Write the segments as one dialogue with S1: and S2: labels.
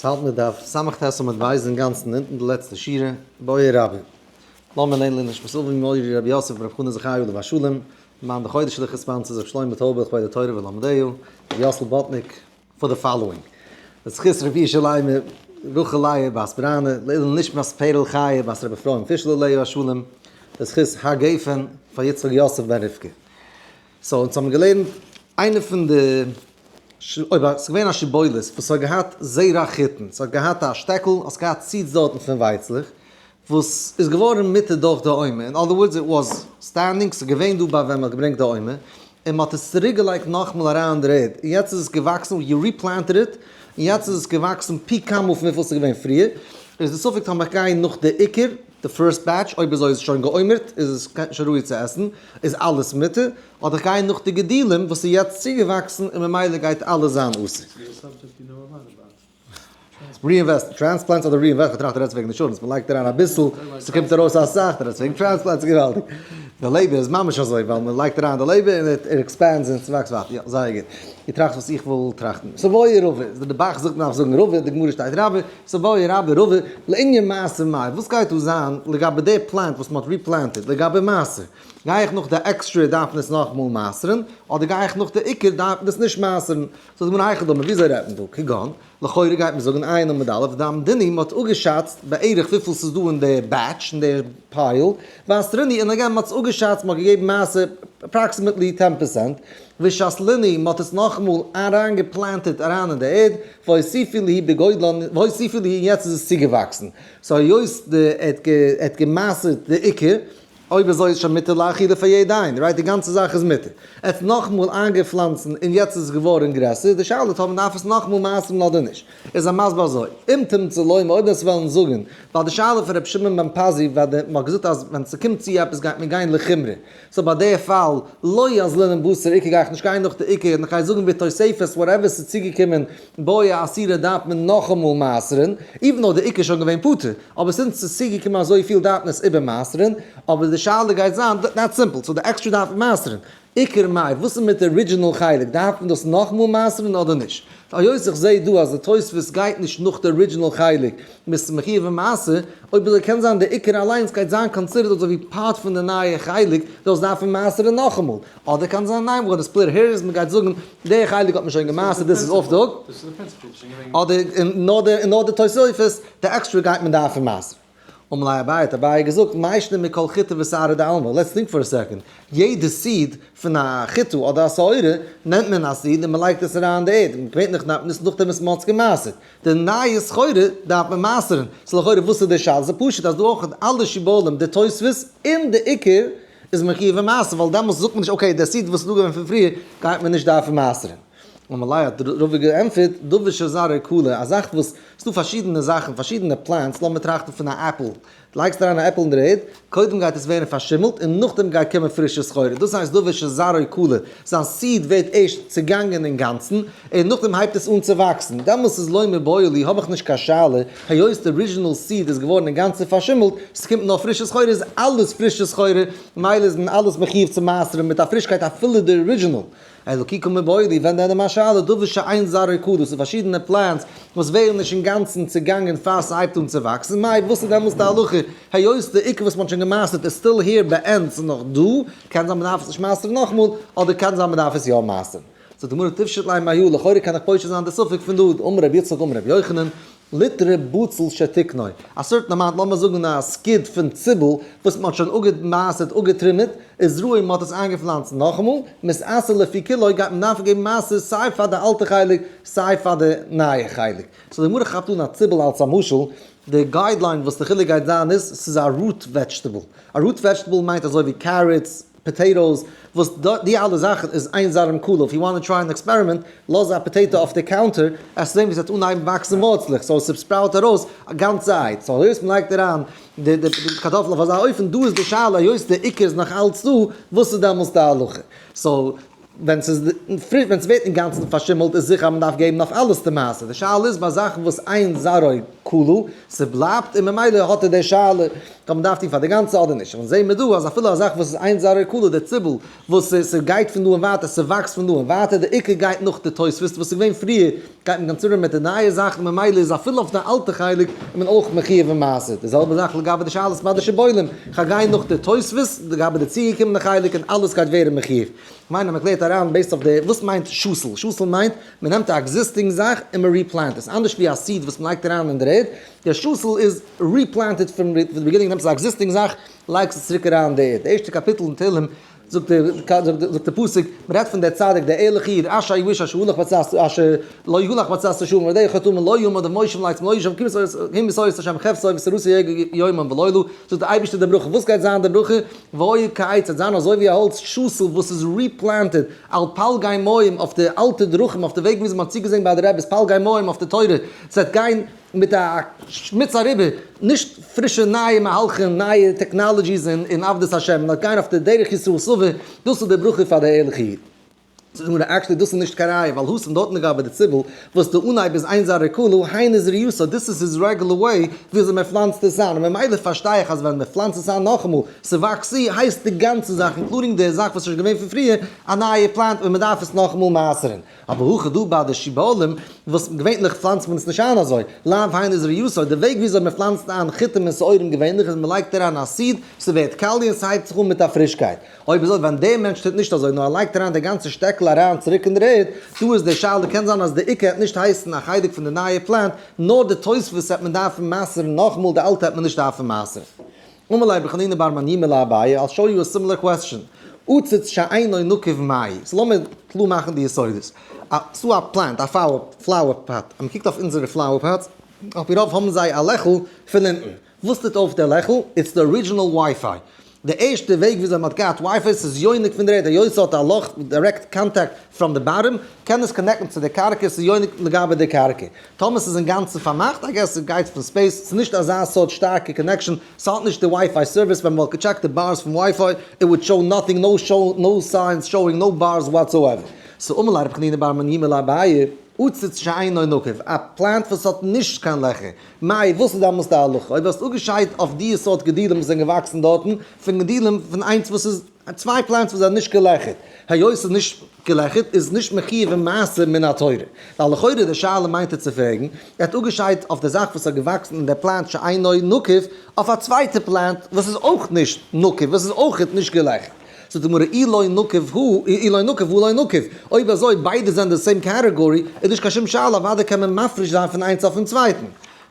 S1: ס'האלט מיר דף ס"ט עמוד ב' אינגאנצן אונטן די לעצטע שורה, בעי רבה. לאמיר לערנען נשמת אבי מורי רבי יוסף ברב חנא זכרי' עליו השלום, מאן דחודש לכ' sponsors רבי שלמה טויבער לכבוד התורה ולומדיה, רבי יאסל בוטניק, for the following. לזכות רבי ישעי'לע רחל לאה בת בראנע, לעילוי נשמת פערל חיה בת רבי אפרים פישל עליו השלום, לזכות הגפן פאר יצחק יוסף בן רבקה. so אונז האבן געלערנט איינע פון די אויב ס'איז געווען א שיבולת וואס האט געהאט זרע חיטין, ס'האט געהאט א שטעקל, האסט געהאט seeds דארטן פון ווייצלעך, וואס איז געווארן מותר דורך די עומר, in other words it was standing, ס'איז געווען דא ביי ווען מ'האט געברענגט די עומר, און מ'האט עס צוריק געלייגט נאכאמאל אריין אין דער ערד, און יעצט איז עס געוואקסן, you replanted it, און יעצט איז עס געוואקסן פי כמה פון וויפיל ס'איז געווען פריער, איז די ספק טאמער כ'גיי נאך די עיקר, די first batch, אויב אזוי איז עס שוין גע'עומר'ט, איז עס שוין ראוי צו עסן, איז אלעס מותר, אדער כ'גיי נאך די גידולים וואס איז יעצט צוגעוואקסן און ממילא גייט אלעס זיין אסור. reinvest, transplants אדער reinvest, כ'טראכט דו רעדסט וועגן אינשורענס, מ'לייגט אריין אביסל, ס'קומט ארויס אסאך, דו רעדסט וועגן transplants, געוואלדיג. די לעבער איז ממש אזוי, ווייל מ'לייגט אריין די לעבער און it expands און ס'וואקסט ווייטער, יא זייער גוט. דו טראכסט וואס איך וויל טראכטן. סבאי רבא, די ב"ח זאגט מ'דארף זאגן רבא, די גמרא שטייט רבה, סבאי רבה רבא, לענין מעשר מאי, וואס גייט דא זיין לגבי די plant וואס מ'האט replanted, לגבי מעשר, גיי איך נאך די עקסטרע דארף מען עס נאכאמאל מעשר'ן, אדער גיי איך נאך די עיקר דארף מען עס נישט מעשר'ן? זאגט די גמרא היכי דמי, וויאזוי רעדט מען דא? כגון, לכאורה גייט מען זאגן עיין עמוד א', דאמדינהו מ'האט אפגעשאצט בערך וויפיל ס'איז דא אין די batch, אין די pile, ואסרינהו און again מ'האט עס אפגעשאצט, מ'האט געגעבן מעשר approximately 10%, ושתלינהו, מ'האט עס נאכאמאל אריינגעפלענטעט אריין אין די ערד, והוסיפו להו בגודלן, והוסיפו להו און יעצט איז עס צוגעוואקסן. so היות די ער האט גע'מעשר'ט די עיקר, אויב אזוי איז שוין מותר לאכילה פאר יעדע איינער, right? די גאנצע זאך איז מותר. ער האט נאכאמאל איינגעפלאנצן און יעצט איז עס געווארן גרעסער, די שאלה איז אויב מ'דארף עס נאכאמאל מעשר'ן אדער נישט. איז ער מסביר אזוי, אם תמצא לומר אויב דאס וועלן זאגן, ווייל די שאלה פון רבי שמעון בן פזי ווען די מ'האט געזאגט אז ווען ס'קומט צו עפעס גייט מען גיין לחומרא, so ביי די פאל לא אזלינן בתר עיקר גיי איך נישט גיין נאך די עיקר און איך גיי זאגן בתוספת whatever ס'איז צוגעקומען בעי עשירה דארף מען נאכאמאל מעשר'ן, even though די עיקר איז שוין געווען פטור, אבער since ס'איז צוגעקומען אזויפיל דארף מען עס איבערמעשר'ן, אבער די שאלה גייט זיין, that's simple, so די עקסטרע דארף מען מעשר'ן, עיקר מאי, וואס איז מיט די original חלק, דארף מען דאס נאכאמאל מעשר'ן אדער נישט? היות איך זעה דא אז די תוספות גייט נישט נאך די original חלק, מ'איז מחיוב אין מעשר, אויב אזוי קען זיין די עיקר אליינס גייט זיין considered אזוי ווי part פון די נייע חלק, דאס דארף מען מעשר'ן נאכאמאל. אדער קען זיין ניין, we're gonna split hairs, מ'גייט זאגן די חלק האט מען שוין גע'מעשר'ט דאס איז off the hook, אדער נאר די תוספות, די עקסטרע גייט מען דארפן מעשר'ן. אמר ליה אביי האט אביי געזאגט, מאי שנא מכל חיטה ושעורה דעלמא, let's think for a second, יעדע seed פון א חיטה אדער א שעורה נעמט מען א seed און מען לייגט עס אריין אין די ערד, מען געווענליך נעמט מען עס נאכדעם וואס מען האט עס גע'מעשר'ט, די נייע סחורה דארף מען מעשר'ן, ס'איז לכאורה וואס איז די שאלה, ס'איז פשוט אז דא אויך אלע שיבולים די תוספות און די עיקר איז מחיוב אין מעשר, ווייל דעמאלס זאגט מען נישט okay די seed וואס איז דא געווען פון פריער גייט מען נישט דארפן מעשר'ן. אמר ליה האט רבא געענטפערט, דבר שזרעו כלה, א זאך וואס, ס'דא פארשידענע זאכן, פארשידענע plants, לאמיר טראכטן פון א עפל, לייגסט אריין א עפל אין דער ערד, קודם גייט עס ווערן פארשימלט און נאכדעם גייט קומען פרישע סחורה, דאס הייסט דבר שזרעו כלה, זיין seed ווערט ערשט צעגאנגען אינגאנצן, און נאכדעם הייבט עס אן צו וואקסן, דעמאלס איז לא מיבעיא לי, האב איך נישט קיין שאלה, היות די original seed איז געווארן אינגאנצן פארשימלט, ס'קומט נאר פרישע סחורה איז אלעס פרישע סחורה, מילא איז מען אלעס מחיוב צו מעשר'ן מיט א פרישקייט אפילו די original. אלא כי קא מיבעיא לי, ווען דען איז מיין שאלה, דבר שאין זרעו כלה, ס'איז פארשידענע plants וואס ווערן נישט אינגאנצן צעגאנגען פאר ס'הייבט אן צו וואקסן, מאי וואס איז דעמאלס די הלכה, היות די עיקר וואס מ'האט שוין גע'מעשר'ט איז still here ביי אונז נאך דא, קען זיין מ'דארף עס נישט מעשר'ן נאכאמאל, אדער קען זיין מ'דארף עס יא מעשר'ן. זאגט די גמרא תפשוט ליה מהא, לכאורה קען איך פושט זיין די ספק פון דא, אמר רבי יצחק אמר רבי יוחנן, ליטרא בצל שתיקנו, א certain amount, לאמיר זאגן א סקיד פון ציבל וואס מען האט שוין אפגעמעשר'ט אפגעטרימעט, איז ראוי מען האט עס איינגעפלאנצט נאכאמאל, מתעשר לפי כולו גייט מען דארפן געבן מעשר סיי פאר די אלטע חלק סיי פאר די נייע חלק. so די גמרא כאפט אן א ציבל אלס א משל, די guideline וואס די חילוק גייט זיין איז, ס'איז א root vegetable, א root vegetable מיינט אזוי ווי carrots, potatoes, וואס די אלע זאכן איז אין זרעם כלה, if you want try an experiment, לאז א potato אויף די counter, עסט זען ווי ס'וועט אנהייבן וואקסן ווארצלעך, so ס'sprout ארויס א גאנצע צייט, so היות מ'לייגט אריין די קארטאפל אויף אזא אופן, דא איז די שאלה, היות די עיקר איז נאך אלץ דא, וואס איז דעמאלס די הלכה? so. ווען ס'איז פריש, ווען ס'ווערט אינגאנצן פארשימלט איז זיכער אז מ'דארף געבן אויף אלעס די מעשר. די שאלה איז ביי זאכן וואס אין זרעו כלה, ס'בלייבט און ממילא האט ער די שאלה אויב מ'דארף טון פאר די גאנצע אדער נישט. און זעהן מיר דא אז אפילו א זאך וואס איז אין זרעו כלה, די ציבל וואס ס'גייט פון דא און ווייטער, ס'וואקסט פון דא און ווייטער, די עיקר גייט נאך די תוספות וואס איז געווען פריער, גייט מען consider ן מיט די נייע זאכן, ממילא איז אפילו אויף די אלטע חלק איז מען אויך מחיוב אין מעשר. די זעלבע זאך לגבי די שאלת ביי די שיבולים, כ'גיי נאך די תוספות לגבי די צוגעקומענע חלק און אלעס גייט ווערן מחיוב. כ'מיין אז מ'קלערט אריין based אויף די, וואס מיינט שתל? שתל מיינט מ'נעמט א existing זאך און מ' replant עס, אנדערש ווי א seed וואס מ'לייגט אריין אין דער ערד, דער שתל איז replanted פון די beginning, נעמסט א existing זאך לייגסט עס צוריק אריין אין די ערד. די ערשטע קאפיטל אין תהלים זאגט דער פסוק, מען רעדט פון דער צדיק דער ערליכע איד, אשרי האיש אשר הלך בעצת אשר לא הלך בעצת רשעים ובדרך חטאים לא עמד ובמושב לצים לא ישב כי אם בתורת השם חפצו ובתורתו יהגה יומם ולילה, זאגט דער אייבערשטער די ברכה, וואס גייט זיין די ברכה? והיה כעץ, וועט זיין אזוי ווי א האלץ שתול וואס איז replanted על פלגי מים אויף די אלטע דרכים, אויף די וועגן ווי מען האט צוגעזען ביי די רבי'ס פלגי מים אויף די תורה, ס'וועט גיין מיט א שמוץ אריבער, נישט פרישע נייע מהלכים, נייע technologies אין עבודת השם, נאר גיין אויף די דרך ישראל סבא, דאס איז די ברכה פאר די ערליכע איד. זאגט די גמרא, actually דאס איז נישט קיין ראיה, ווייל התם דארטן לגבי די ציבל, וואס די אנהייב איז אין זרעו כלה, היינו זריעתו, דאס איז his regular way וויאזוי מען פלאנצט עס איין, און ממילא פארשטיי איך אז ווען מען פלאנצט עס איין נאכאמאל, ס'וואקסט צו, הייסט די גאנצע זאך, including די זאך וואס איז שוין געווען פון פריער, א נייע plant און מען דארף עס נאכאמאל מעשר'ן. אבער הכא דא ביי די שיבולים, וואס געווענליך פלאנצט מען עס נישט איין אזוי, לאו היינו זריעתו, די וועג וויאזוי מען פלאנצט איין חיטים און שעורים געווענליך איז מען לייגט אריין א seed, ס'ווערט קאליע און ס'הייבט זיך אן מיט א פרישקייט. אויב אזוי ווען דער מענטש טוט נישט אזוי נאר ער לייגט אריין די גאנצע שטעקל אריין צוריק אין דער ערד, דא איז די שאלה, קען זיין אז די עיקר העט נישט הייסן א חלק פון די נייע plant, נאר די תוספות העט מען דארפן מעשר'ן נאכאמאל, די אלטע העט מען נישט דארפן מעשר'ן. אמר ליה רבי חנינא בר מניומי לאביי, I'll show you a similar question. עציץ שאינו נקוב מאי. so לאמיר קלאר מאכן די יסודות. ס'דא א plant, א flower pot, אז מ'קוקט אויף אונזערע flower pots, על פי רוב האבן זיי א לעכל פון אונטן. וואס טוט אויף דער לעכל? It's the original WiFi. די ערשטע וועג וויאזוי מ'האט געהאט WiFi, ס'איז יונק פון דער ערד, היות ס'האט א לאך, direct contact from the bottom, קען עס connect ן צו די קרקע, ס'איז יונק לגבי די קרקע. טאמער ס'איז אינגאנצן פארמאכט, I guess ס'גייט פון space, ס'איז נישט אזא סארט שטארקע connection, ס'האט נישט די WiFi service, ווען מ'וואלט געטשעקט די bars פון WiFi, it would show nothing, no show, no signs showing, no bars whatsoever. So אמר ליה רב חנינא בר מניומי לאביי, עציץ שאינו נקוב, א plant וואס האט נישט קיין לעכער, מאי, וואס איז דעמאלס די הלכה אויב האסט אפגעשיידט אויף די סארט גידולים וואס זענען געוואקסן דארטן, פון גידולים פון איינס וואס איז, צוויי plants וואס זענען נישט געלעכערט, היות ס'איז נישט געלעכערט איז נישט מחיוב אין מעשר מן התורה, ווייל לכאורה די שאלה מיינט ער צו פרעגן, ער האט אפגעשיידט אויף די זאך וואס האט געוואקסן אין די plant שאינו נקוב, אויף א צווייטע plant וואס איז אויך נישט נקוב, וואס איז אויך נישט געלעכערט. זאגט די גמרא אי לא נקוב הוא, אי לא נקוב הא לא נקוב, אויב אזוי ביידע זענען די same category, איז נישט קיין שום שאלה אוודאי קען מען מפריש זיין פון איינס אויפן צווייטן.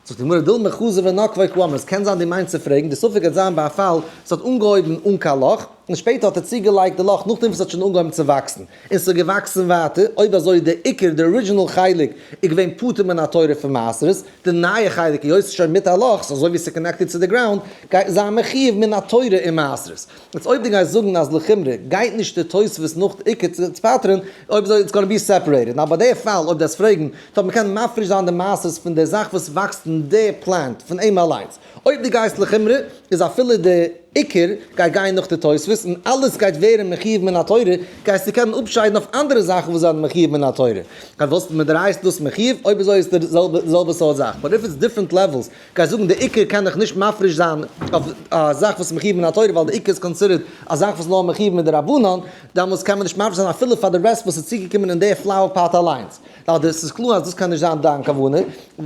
S1: זאגט די גמרא דילמא חזר ונקביה קאמר, עס קען זיין דו מיינסט צו פרעגן, די ספק וועט זיין ביי א פאל עס האט אנגעהויבן אן קיין לאך, און שפעטער האט ער צוגעלייגט די לאך נאכדעם וואס עס האט שוין אנגעהויבן צו וואקסן, און ס'איז געוואקסן ווייטער, אויב אזוי די עיקר, די original חלק, איז געווען פטור מן התורה פון מעשרות, די נייע חלק היות ס'איז שוין מיט א לאך, ס'איז אזוי ווי ס'איז connected צו די ground, גייט זיין מחיוב מן התורה אין מעשרות. יעצט אויב דו גייסט זאגן אז לחומרא גייט נישט די תוספות נאך די עיקר צו פטר'ן, אויב אזוי it's gonna be separated. נאר ביי די פאל אויב דו וועסט פרעגן, טא מ'קען מפריש זיין די מעשרות פון די זאך וואס וואקסט אין די plant פון אים אליינס. אויב דו גייסט לחומרא איז אפילו די עיקר גייט גיין נאך די תוספות און אלעס גייט ווערן מחיוב מן התורה, גייסטו קענען אפשיידן אויף אנדערע זאכן וואס זענען מחיוב מן התורה. פארוואס מדאורייתא דאס מחיוב? אויב אזוי איז די זעלבע סארט זאך. But if it's different levels, גייסט זאגן די עיקר קען איך נישט מפריש זיין אויף א זאך וואס איז מחיוב מן התורה ווייל די עיקר איז considered א זאך וואס איז נאר מחיוב מדרבנן, דעמאלטס קען מען נישט מפריש זיין אפילו פאר די rest וואס איז צוגעקומען אין די flower pot אליינס. ווייל דאס איז קלאר אז דאס קען נישט זיין דיין כוונה,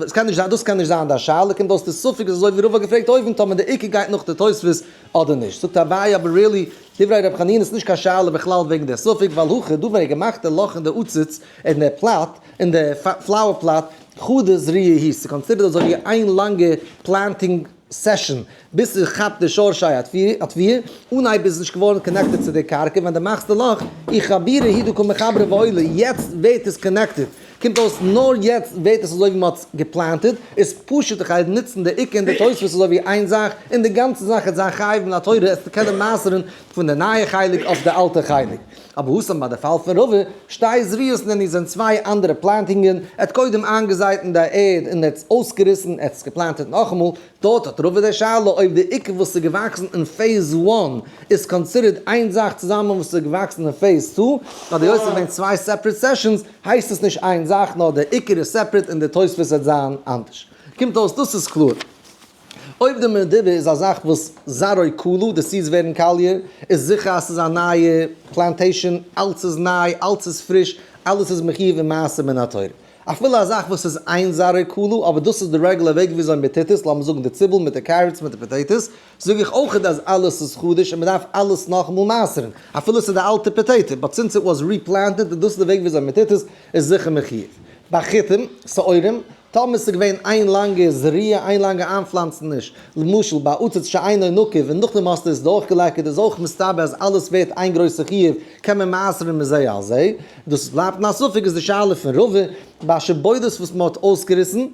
S1: עס קען נישט זיין, דאס קען נישט זיין דיין שאלה, קומט אויס די ספק איז אזוי ווי רבא האט געפרעגט אויבן טאמער די עיקר גייט נאך די תוספות אדער נישט. זאגט אביי אבער really, דברי ר' חנינא איז נישט קיין שאלה בכלל וועגן די ספק, ווייל הכא דא ווען ער האט געמאכט די לאך אין די עציץ אין די plant, אין די flower pot, חדא זריעה היא, ס'איז considered אזוי ווי איין לאנגע planting session, ביז ס'כאפט די שורשי התבואה, אנהייב איז עס נישט געווארן connected צו די קרקע, ווען די מאכסט די לאך, אי חבורי הוא דקא מחברי ועלי, יעצט ווערט עס connected. קומט אויס נאר יעצט ווערט עס אזוי ווי מ'האט עס גע plant עד, איז פשוט איך גיי נוצן די עיקר און די תוספות אזוי ווי איין זאך, און די גאנצע זאך וועט זיין חייב מן התורה עס צו קענען מעשר'ן פון די נייע חלק אויף די אלטע חלק. אבער התם ביי די פאל פון רבא, שתי זריעות נינהו זענען צוויי אנדערע planting ען, ער האט קודם איינגעזייט אין די ערד און ער האט עס אויסגעריסן, ער האט עס גע plant עט נאכאמאל, דארט האט רבא די שאלה אויב די עיקר וואס איז געוואקסן אין phase one איז considered איין זאך צוזאמען וואס איז געוואקסן אין phase two, ווייל היות עס איז געווען צוויי separate sessions הייסט עס נישט איין זאך נאר די עיקר איז separate און די תוספות וועט זיין אנדערש. קומט אויס דאס איז קלאר. אויב די מדיבה איז א זאך וואס זרעו כלו, די seeds ווערן קאליע, איז זיכער אז ס'איז א נייע plantation, אלץ איז ניי, אלץ איז פריש, אלעס איז מחיוב אין מעשר מן התורה. אפילו א זאך וואס איז אין זרעו כלו, אבער דאס איז די regular וועג וויאזוי מען טוט עס, לאמיר זאגן די ציבל מיט די carrots מיט די potatoes, זאג איך אויכעט אז אלעס איז חדש און מען דארף אלעס נאכאמאל מעשר'ן, אפילו ס'איז די אלטע potato, but since it was replanted און דאס איז די וועג וויאזוי מען טוט עס, איז זיכער מחיוב. ביי חיטים, שעורים, טאמער ס'איז געווען איין לאנגע זריעה, איין לאנגע איינפלאנצעניש, למשל ביי עציץ שאינו נקוב און נאכדעם האסטו עס דורכגעלעקערט איז אויך מסתבר אז אלעס ווערט איין גרויסע חיוב, קען מען מעשר'ן מזה על זה. דאס בלייבט אין א ספק איז די שאלה פון רבא, ביי שיבולת וואס מ'האט אויסגעריסן,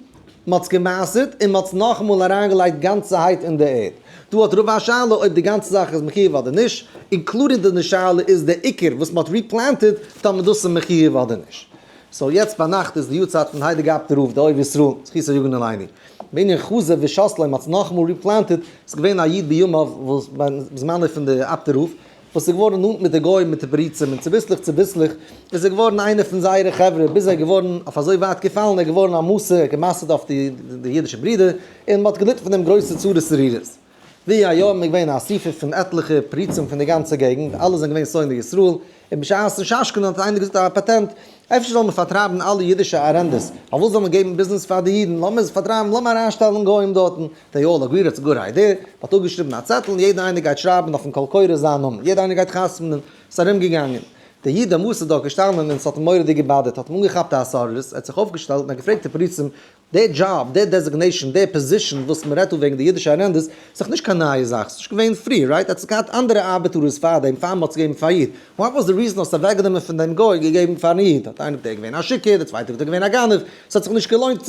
S1: מ'האט עס געמעשר'ט און מ'האט עס נאכאמאל אריינגעלייגט גאנצערהייט אין די ערד. דא האט רבא א שאלה אויב די גאנצע זאך איז מחיוב אדער נישט, including די שאלה איז די עיקר וואס מ'האט replanted, טאמער דאס איז מחיוב אדער נישט. so יעצט ביינאכט איז די יארצייט פון הייליגע אפטער רב די אוהב ישראל זכותו יגן עלינו. בענין חזה ושתלו מ'האט עס נאכאמאל replanted, ס'איז געווען א איד בימיו וואס בזמנו פון די אפטער רב, וואס איז געווארן נאנט מיט די גוים מיט די פריצים און צוביסלעך צוביסלעך איז ער געווארן איינער פון זייערע חברה ביז ער איז געווארן אויף אזוי ווייט געפאלן ער איז געווארן א מסור ער האט גע'מסר'ט אויף די די אידישע ברידער און מ'האט געליטן פון דעם גרויסע צרות צרורות. ויהי היום איז געווען א אסיפה פון עטליכע פריצים פון די גאנצע געגנט אלע זענען געווען שונאי ישראל און בשעת'ן שאשקענען האט איינער געזאגט א פאטענט אפשר זאל מען פארטרייבן אלע אידישע ארענדעס, פארוואס זאל מען געבן ביזנעס פאר די אידן, לאמיר עס פארטרייבן, לאמיר אריינשטעלן גוים דארטן, they all agree that's a good idea, מ'האט אפגעשריבן א צעטל און יעדער איינער גייט שרייבן אויפן קול קורא זיין נאמען, יעדער איינער גייט חתמ'נען, ס'איז ארום געגאנגען. דער איד דער מסור איז דארט געשטאנען און ס'האט אים מורא'דיג געבאדערט, האט אים אנגעכאפט א התעוררות, ער האט זיך אויפגעשטעלט און האט געפרעגט די פריצים, די דזשאב, די designation, די position וואס מען רעדט דא וועגן די אידישע ארענדעס, איז דאך נישט קיין נייע זאך, ס'איז נישט געווען פרי, right? עטס האט געהאט אנדערע ארבעטארס פאר דעם, פאר מ'האט עס געגעבן פאר איד. what was the reason האסט אוועקגענומען פון דעם גוי געגעבן פארן איד? האט איינער געזאגט ער איז געווען א שיכור, דער צווייטער געזאגט ער איז געווען א גנב, ס'האט זיך נישט געלוינט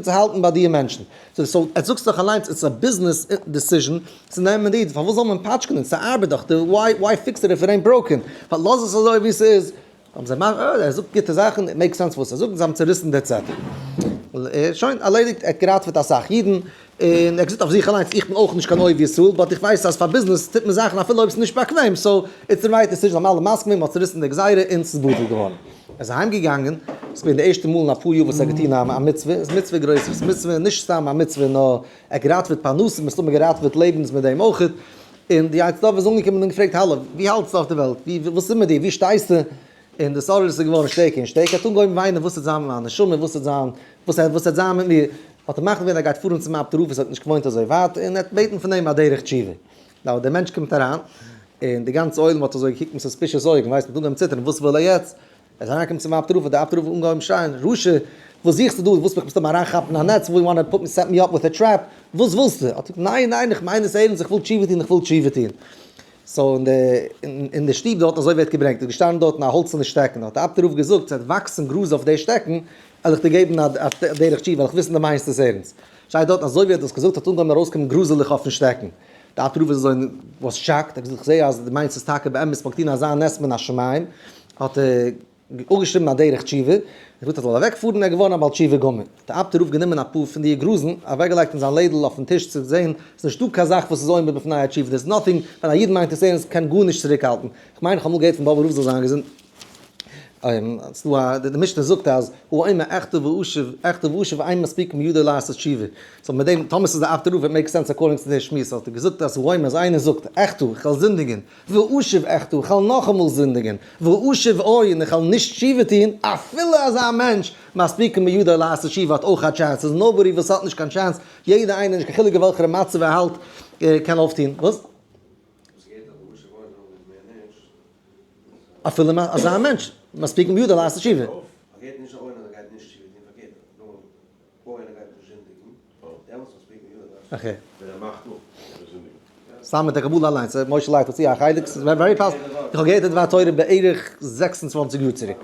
S1: צו האלטן ביי די מענטשן. so עטס זאגסט דאך אליינס it's a business decision צו נעמען די איד, פארוואס זאל מען פאטשקענען? ס'ארבעט דאך, why fix it if it ain't broken? לאז עס אזוי ווי ס'איז. האבן זיי מח א, ער זאגט גוטע זאכן, it makes sense וואס ער זאגט, זיי האבן צוריסן די צעטל. שוין, ערלעדיגט, ער האט געראטעוועט אסאך אידן, און ער האט געזאגט אויף זיך אליינס, איך בין אויך נישט קיין אוהב ישראל, but איך ווייס אז פאר ביזנעס טוט מען זאכן אפילו אויב ס'איז נישט באקוועם, so it's the right decision, האבן אלע מסכים געווען, מ'האט צוריסן די גזירה און ס'איז בטל געווארן. ער איז אהיים געגאנגען, ס'איז געווען די ערשטע מאל אין אפאר יאר וואס ער האט געטון א מצוה, איז מצוה גרויס, מצוה, נישט סתם א מצוה, נאר ער האט געראטעוועט פרנסה, מסתמא געראטעוועט לעבנס מיט דעם אויך, און די יצר טוב איז אנגעקומען און געפרעגט האלא, ווי האלטסטו אויף די וועלט? ווי, וואס איז מיט דיר? ווי שטייסטו? און די התעוררות איז געווארן שטערקער און שטערקער, ער האט אנגעהויבן וויינען, וואס וועט זיין מיט מיין נשמה, וואס וועט זיין, וואס וועט זיין מיט מיר? האט ער מחליט געווען ער גייט פארן צום אפטער רב וואס האט נישט געוואוינט אזוי ווייט, און ער וועט בעטן פון אים א דרך תשובה. now דער מענטש קומט אריין, און די גאנצע עולם האט אזוי געקוקט מיט suspicious אויגן, ווייסט, מ'האט אנגעהויבן ציטערן, וואס וויל ער יעצט? ער איז אריינגעקומען צום אפטער רב, האט דער אפטער רב אנגעהויבן שרייען, רשע, וואס זוכסטו דא, דו ווילסט מיך מסתמא אריינכאפן אין א נעץ, you wanna put me, set me up with a trap, וואס ווילסטו? האט ער געזאגט, ניין, ניין, איך מיין עס ערנסט, איך וויל תשובה טון, איך וויל תשובה טון. so אין די, אין די שטוב דארט, אזוי ווערט געברענגט, איז געשטאנען דארטן א האלצערנע שטעקן, האט דער אפטער רב געזאגט, ס'וועט וואקסן גראז אויף די שטעקן, וועל איך דיר געבן א דרך תשובה, וועל איך וויסן דו מיינסט עס ערנסט. שטייט דארטן, אזוי ווי ער האט דאס געזאגט, האט אנגעהויבן ארויסקומען גראזעלעך אויפן שטעקן. דער אפטער רב איז אזוי was shocked, ער האט געזאגט, איך זע אז דו מיינסט עס טאקע באמת, מ'האט געטון אזא נס מן השמים, האט ער אפגעשריבן א דרך תשובה, ער האט געזאגט ער זאל אוועקפארן, ער איז געווארן א בעל תשובה גמור. האט דער אפטער רב גענומען אפאר פון די גראזן, אוועקגעלייגט אין זיין לעדל אויפן טיש צו זען, ס'איז נישטא קיין זאך וואס איז עומד בפני התשובה, there is nothing, ווען א איד מיינט עס ערנסט קען גארנישט צוריקהאלטן. כ'מיין איך האב אמאל געהערט פון באבובער רב זאל זיין געזונט, ס'דא א, די משנה זאגט אז הוא אומר אחטא ואשוב, אחטא ואשוב אין מספיקין בידו לעשות תשובה. so מיט דעם, טאמער ס'איז די אפטער רב, it makes sense according צו די שמועס, האט ער געזאגט אז הוא אומר אז איינער זאגט אחטא, איך וועל זינדיגען, ואשוב אחטא, איך וועל נאכאמאל זינדיגען, ואשוב אוי, און איך וועל נישט תשובה טוהן, אפילו אזא מענטש, מספיקין בידו לעשות תשובה האט אויך א chance, ס'איז nobody וואס האט נישט קיין chance, יעדער איינער נישט קיין חילוק אין וועלכער מצב ער האלט, קען אויפטוהן. וואס? אפילו אזא מענטש, מספיקין בידו לעשות תשובה. okay. סתם מיט די קבלה אליינס, משה לייגט צו א חלק, ס'איז very possible, איך האב געהערט די דבר תורה בערך 26 יאר צוריק.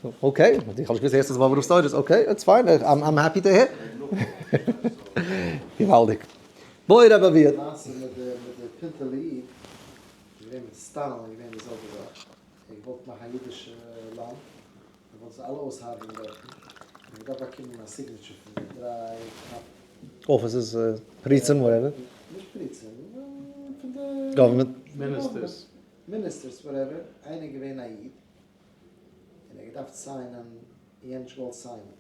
S1: Okay, איך האב נישט געוואוסט הערסט עס באבוב stories, okay, it's fine, I'm happy to hear. געוואלדיג. בואי רבי אביה.
S2: די מעשה מיט די מיט די פינטעלע איד איז געווען מיט סטאלין איז געווען די זעלבע זאך, ער האט געוואלט מאכן א אידישע לאנד, ער וואלט זיי אלע אויסהארגענען דארטן, און געדארפט באקומען א signature פון די דריי top.
S1: Offices, פריצים, whatever.
S2: נישט פריצים, פון די
S1: government.
S3: Ministers.
S2: Ministers whatever, איינער איז געווען א איד, און ער האט געדארפט סיינען, יענער נישט געוואלט סיינען,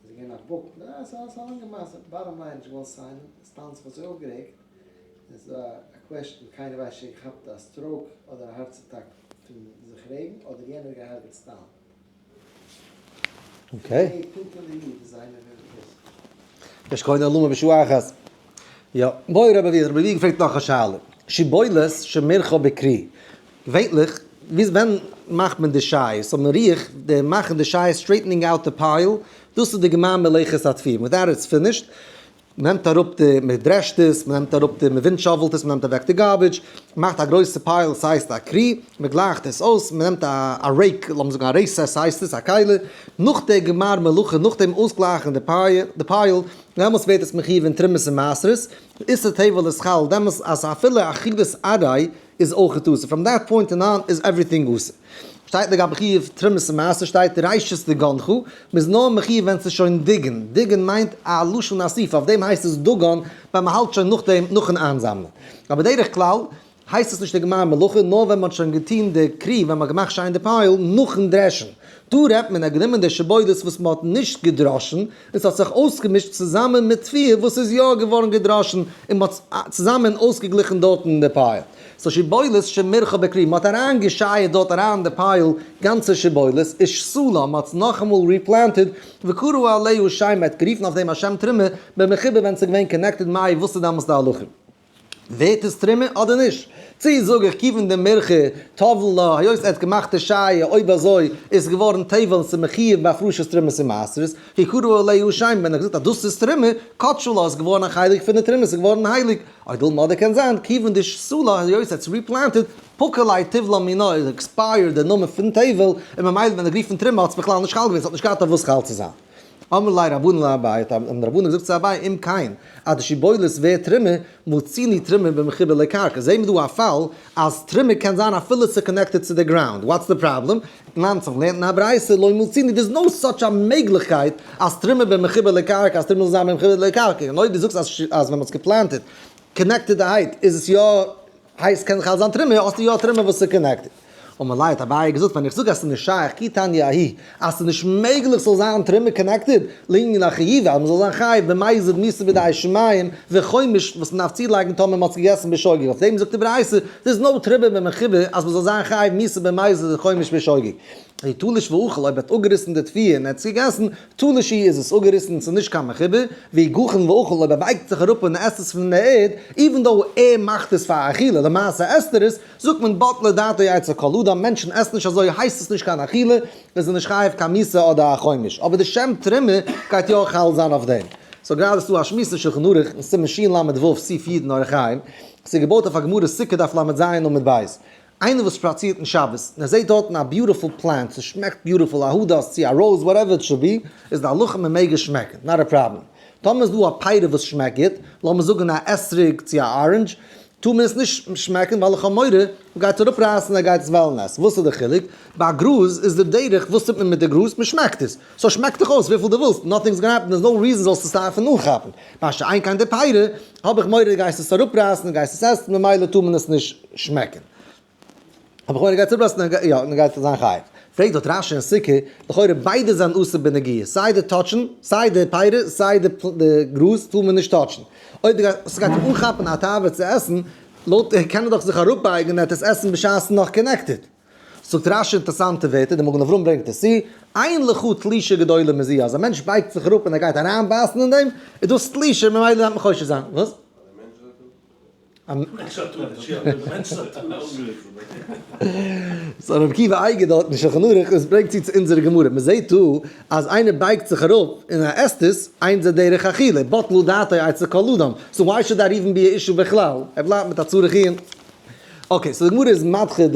S2: איז ער געווען א book, ס'איז א לאנגע מעשה, bottom line נישט געוואלט סיינען, סטאלין האט זיך אזוי אויפגערעגט, און ס'איז דא א question, קיינער ווייסט נישט ער האט געכאפט א stroke אדער א heart attack פון זיך רעגן, אדער יענער האט געהארגעט סטאלין.
S1: Okay.
S2: די פינטעלע איד איז איינער ווער וואס.
S1: יש קונה אלומה בשעה אחת. יא, בואי רבי אביה, רבי אביה געפרעגט נאך א שאלה. שיבולת שמירחה בכרי. געווענליך, ווי ווען מאכט מען די שייעס? So מריח, די מאכן די שייעס straightening out די pile, דאס איז די גמר מלאכת התבואה. With that it's finished. מ'נעמט אראפ די, מ'דרעשט עס, מ'נעמט אראפ די, מ'ווינט shovel ט עס, מ'נעמט אוועק די garbage, מ'מאכט א גרויסע pile, ס'הייסט א כרי, מ'גלייכט עס אויס, מ'נעמט א rake, לאמיר זאגן א רעסעס הייסט עס, א כלי, נאך די גמר מלאכה, נאך דעם אויסגלייכן די pile, דעמאלס ווערט עס מחיוב אין תרומות און מעשרות, איסור טבל איז חל דעמאלס אז אפילו אכילת עראי איז אויך אסור, from that point on איז everything אסור. שטייט לגבי חיוב תרומות און מעשר שטייט ראשית דגנך, מ'איז נאר מחיוב ווען ס'איז שוין דגן, דגן מיינט א לשון אסיפה, אויף דעם הייסט עס דגן ווען מ'האלט שוין נאכדעם נאכן איינזאמלען. אבער בדרך כלל הייסט עס נישט די גמר מלאכה נאר ווען מ'האט שוין געטון די כרי ווען מ'האט געמאכט שיין די pile נאכן דרעשן. דא רעדט מען ער האט גענומען די שיבולת וואס מ'האט נישט געדראשן און ס'האט זיך אויסגעמישט צוזאמען מיט תבואה וואס איז יא געווארן געדראשן און מ'האט צוזאמען אויסגעגליכן דארטן די pile. So שיבולת שמירחה בכרי, מ'האט אריין געשייעט דארט אריין די pile גאנצע שיבולת, ושתלה, מ'האט עס נאכאמאל replanted, וקרא עליה שם, מ'האט גערופן אויף דעם א שם תרומה, במחובר ווען ס'איז געווען connected מאי וואס איז דאמאלס די הלכה? ווערט עס תרומה אדער נישט? צי זאג איך כיוון דמירחה טבל לה, היות ער האט געמאכט די שייע, אויב אזוי איז עס געווארן טבל און ס'איז מחיוב בהפרשת תרומות ומעשרות, כי קרא עליה שם, ווען ער האט געזאגט אז דאס איז תרומה, קדשה לה איז געווארן א חלק פון די תרומה, ס'איז געווארן הייליג, או דילמא אדער קען זיין, כיוון דשתלה היות ער האט replanted, פקע ליה טיבלא מינה איז expired די נאמען פון טבל, און ממילא ווען ער האט גערופן תרומה האט עס בכלל נישט חל געווען, ס'האט נישט געהאט אויף וואס חל צו זיין. אמרו ליה רבנן לאביי, האבן די רבנן געזאגט צו אביי, אם כן, אז די שיבולת ווערט תרומה, מצינו תרומה במחובר לקרקע, זעהן מיר דא א פאל אז תרומה קען זיין אפילו ס'איז connected צו די ground, what's the problem? תנן מ'לערנט אין א ברייתא לא מצינו, there's no such א מעגליכקייט אז תרומה במחובר לקרקע, אז תרומה זאל זיין במחובר לקרקע, און אויב דו זאגסט אז ווען מ'האט עס גע planted connected די height איז עס יא הייסט קען חל זיין תרומה, האסטו יא תרומה וואס איז connected. אמר ליה האט אביי געזאגט ווען איך זאג אז ס'איז נישט שייך כי תניא ההיא אז ס'איז נישט מעגליך ס'זאל זיין תרומה connected לענין החיוב אז מ'זאל זיין חייב במזיד מיתה בידי שמים וחומש וואס מ'דארף צולייגן טאמער מ'האט עס געגעסן בשוגג אויף דעם זאגט די ברייתא there's no תרומה במחובר אז מ'זאל זיין חייב מיתה במזיד וחומש בשוגג. אי תלש ואכל אויב ער האט אפגעריסן די תבואה און ער האט עס געגעסן, תלוש הוא איז עס אפגעריסן און ס'איז נישט קיין מחובר, ואי גחין ואכל אויב ער בייגט זיך אראפ און עסט עס פון די ערד, even though ער מאכט עס פאר אכילה, למעשה עסט ער עס, זאגט מען בטלה דעתו אצל כל אדם, מענטשן עסן נישט אזוי הייסט עס נישט קיין אכילה, איז ער נישט חייב קיין מיתה אדער א חומש, אבער די שם תרומה גייט יא חל זיין אויף דעם. So גראדע איז דא א שמועס אין שלחן ערוך אין סימן של"ו סעיף י' אין אורח חיים, ס'איז געבויט אויף א גמרא סוכה דף לז עמוד ב', איינער וואס שפאצירט אין שבת און ער זעט דארטן א beautiful plant, ס'שמעקט beautiful, א הדס צו א rose whatever it should be, איז די הלכה מען מעג עס שמעקן, not a problem. טאמער איז דא א פירא וואס שמעקט גוט, לאמיר זאגן א אתרוג צו א orange, טאר מען עס נישט שמעקן ווייל איך האב מורא מ'גייט עס אראפרייסן און ער גייט עס וועלן עסן. וואס איז די חילוק? ביי א גראז איז די דרך וואס טוט מען מיט די גראז? מען שמעקט עס. So שמעק דיך אויס וויפיל דו ווילסט, nothing's gonna happen, there's no reason זאלסט עס דארפן אנכאפן. מה שאין כן די פירא, האב איך מורא דו גייסט עס אראפרייסן און גייסט עס עסן ממילא טאר מען עס נישט שמעקן. האב איך מורא דו גייסט אראפרייסן און יא, און גייסט זיין חייב. פרעגט דארט רש"י אין סוכה, לכאורה ביידע זענען אסור בנגיעה, סיי די touch ן, סיי די פירא, סיי די גראז טאר מען נישט touch ן. אויב דו גייסט, ס'גייט אים אנכאפן א תאווה צו עסן, לויט קען ער דאך זיך אראפבייגן און ער וועט עס עסן בשעת ס'איז נאך connected. זאגט רש"י אינטערסאנטע ווערטער, דער מגן אברהם ברענגט עס צו, אין לך תלישה גדולה מזו, אז א מענטש בייגט זיך אראפ און ער גייט אריינבייסן אין דעם, איז דאס תלישה, ממילא דארף מען חושש זיין. וואס? So רבי עקיבא אייגער דארט אין שלחן ערוך, עס ברענגט צו צו אונזערע גמרא, מען זעט דא אז איינער בייגט זיך אראפ און ער עסט עס, אין זה דרך אכילה, בטלה דעתו אצל כל אדם, so why should that even be a issue בכלל, ער בלייבט מיט א צריך עיון. Okay, so די גמרא איז מדחה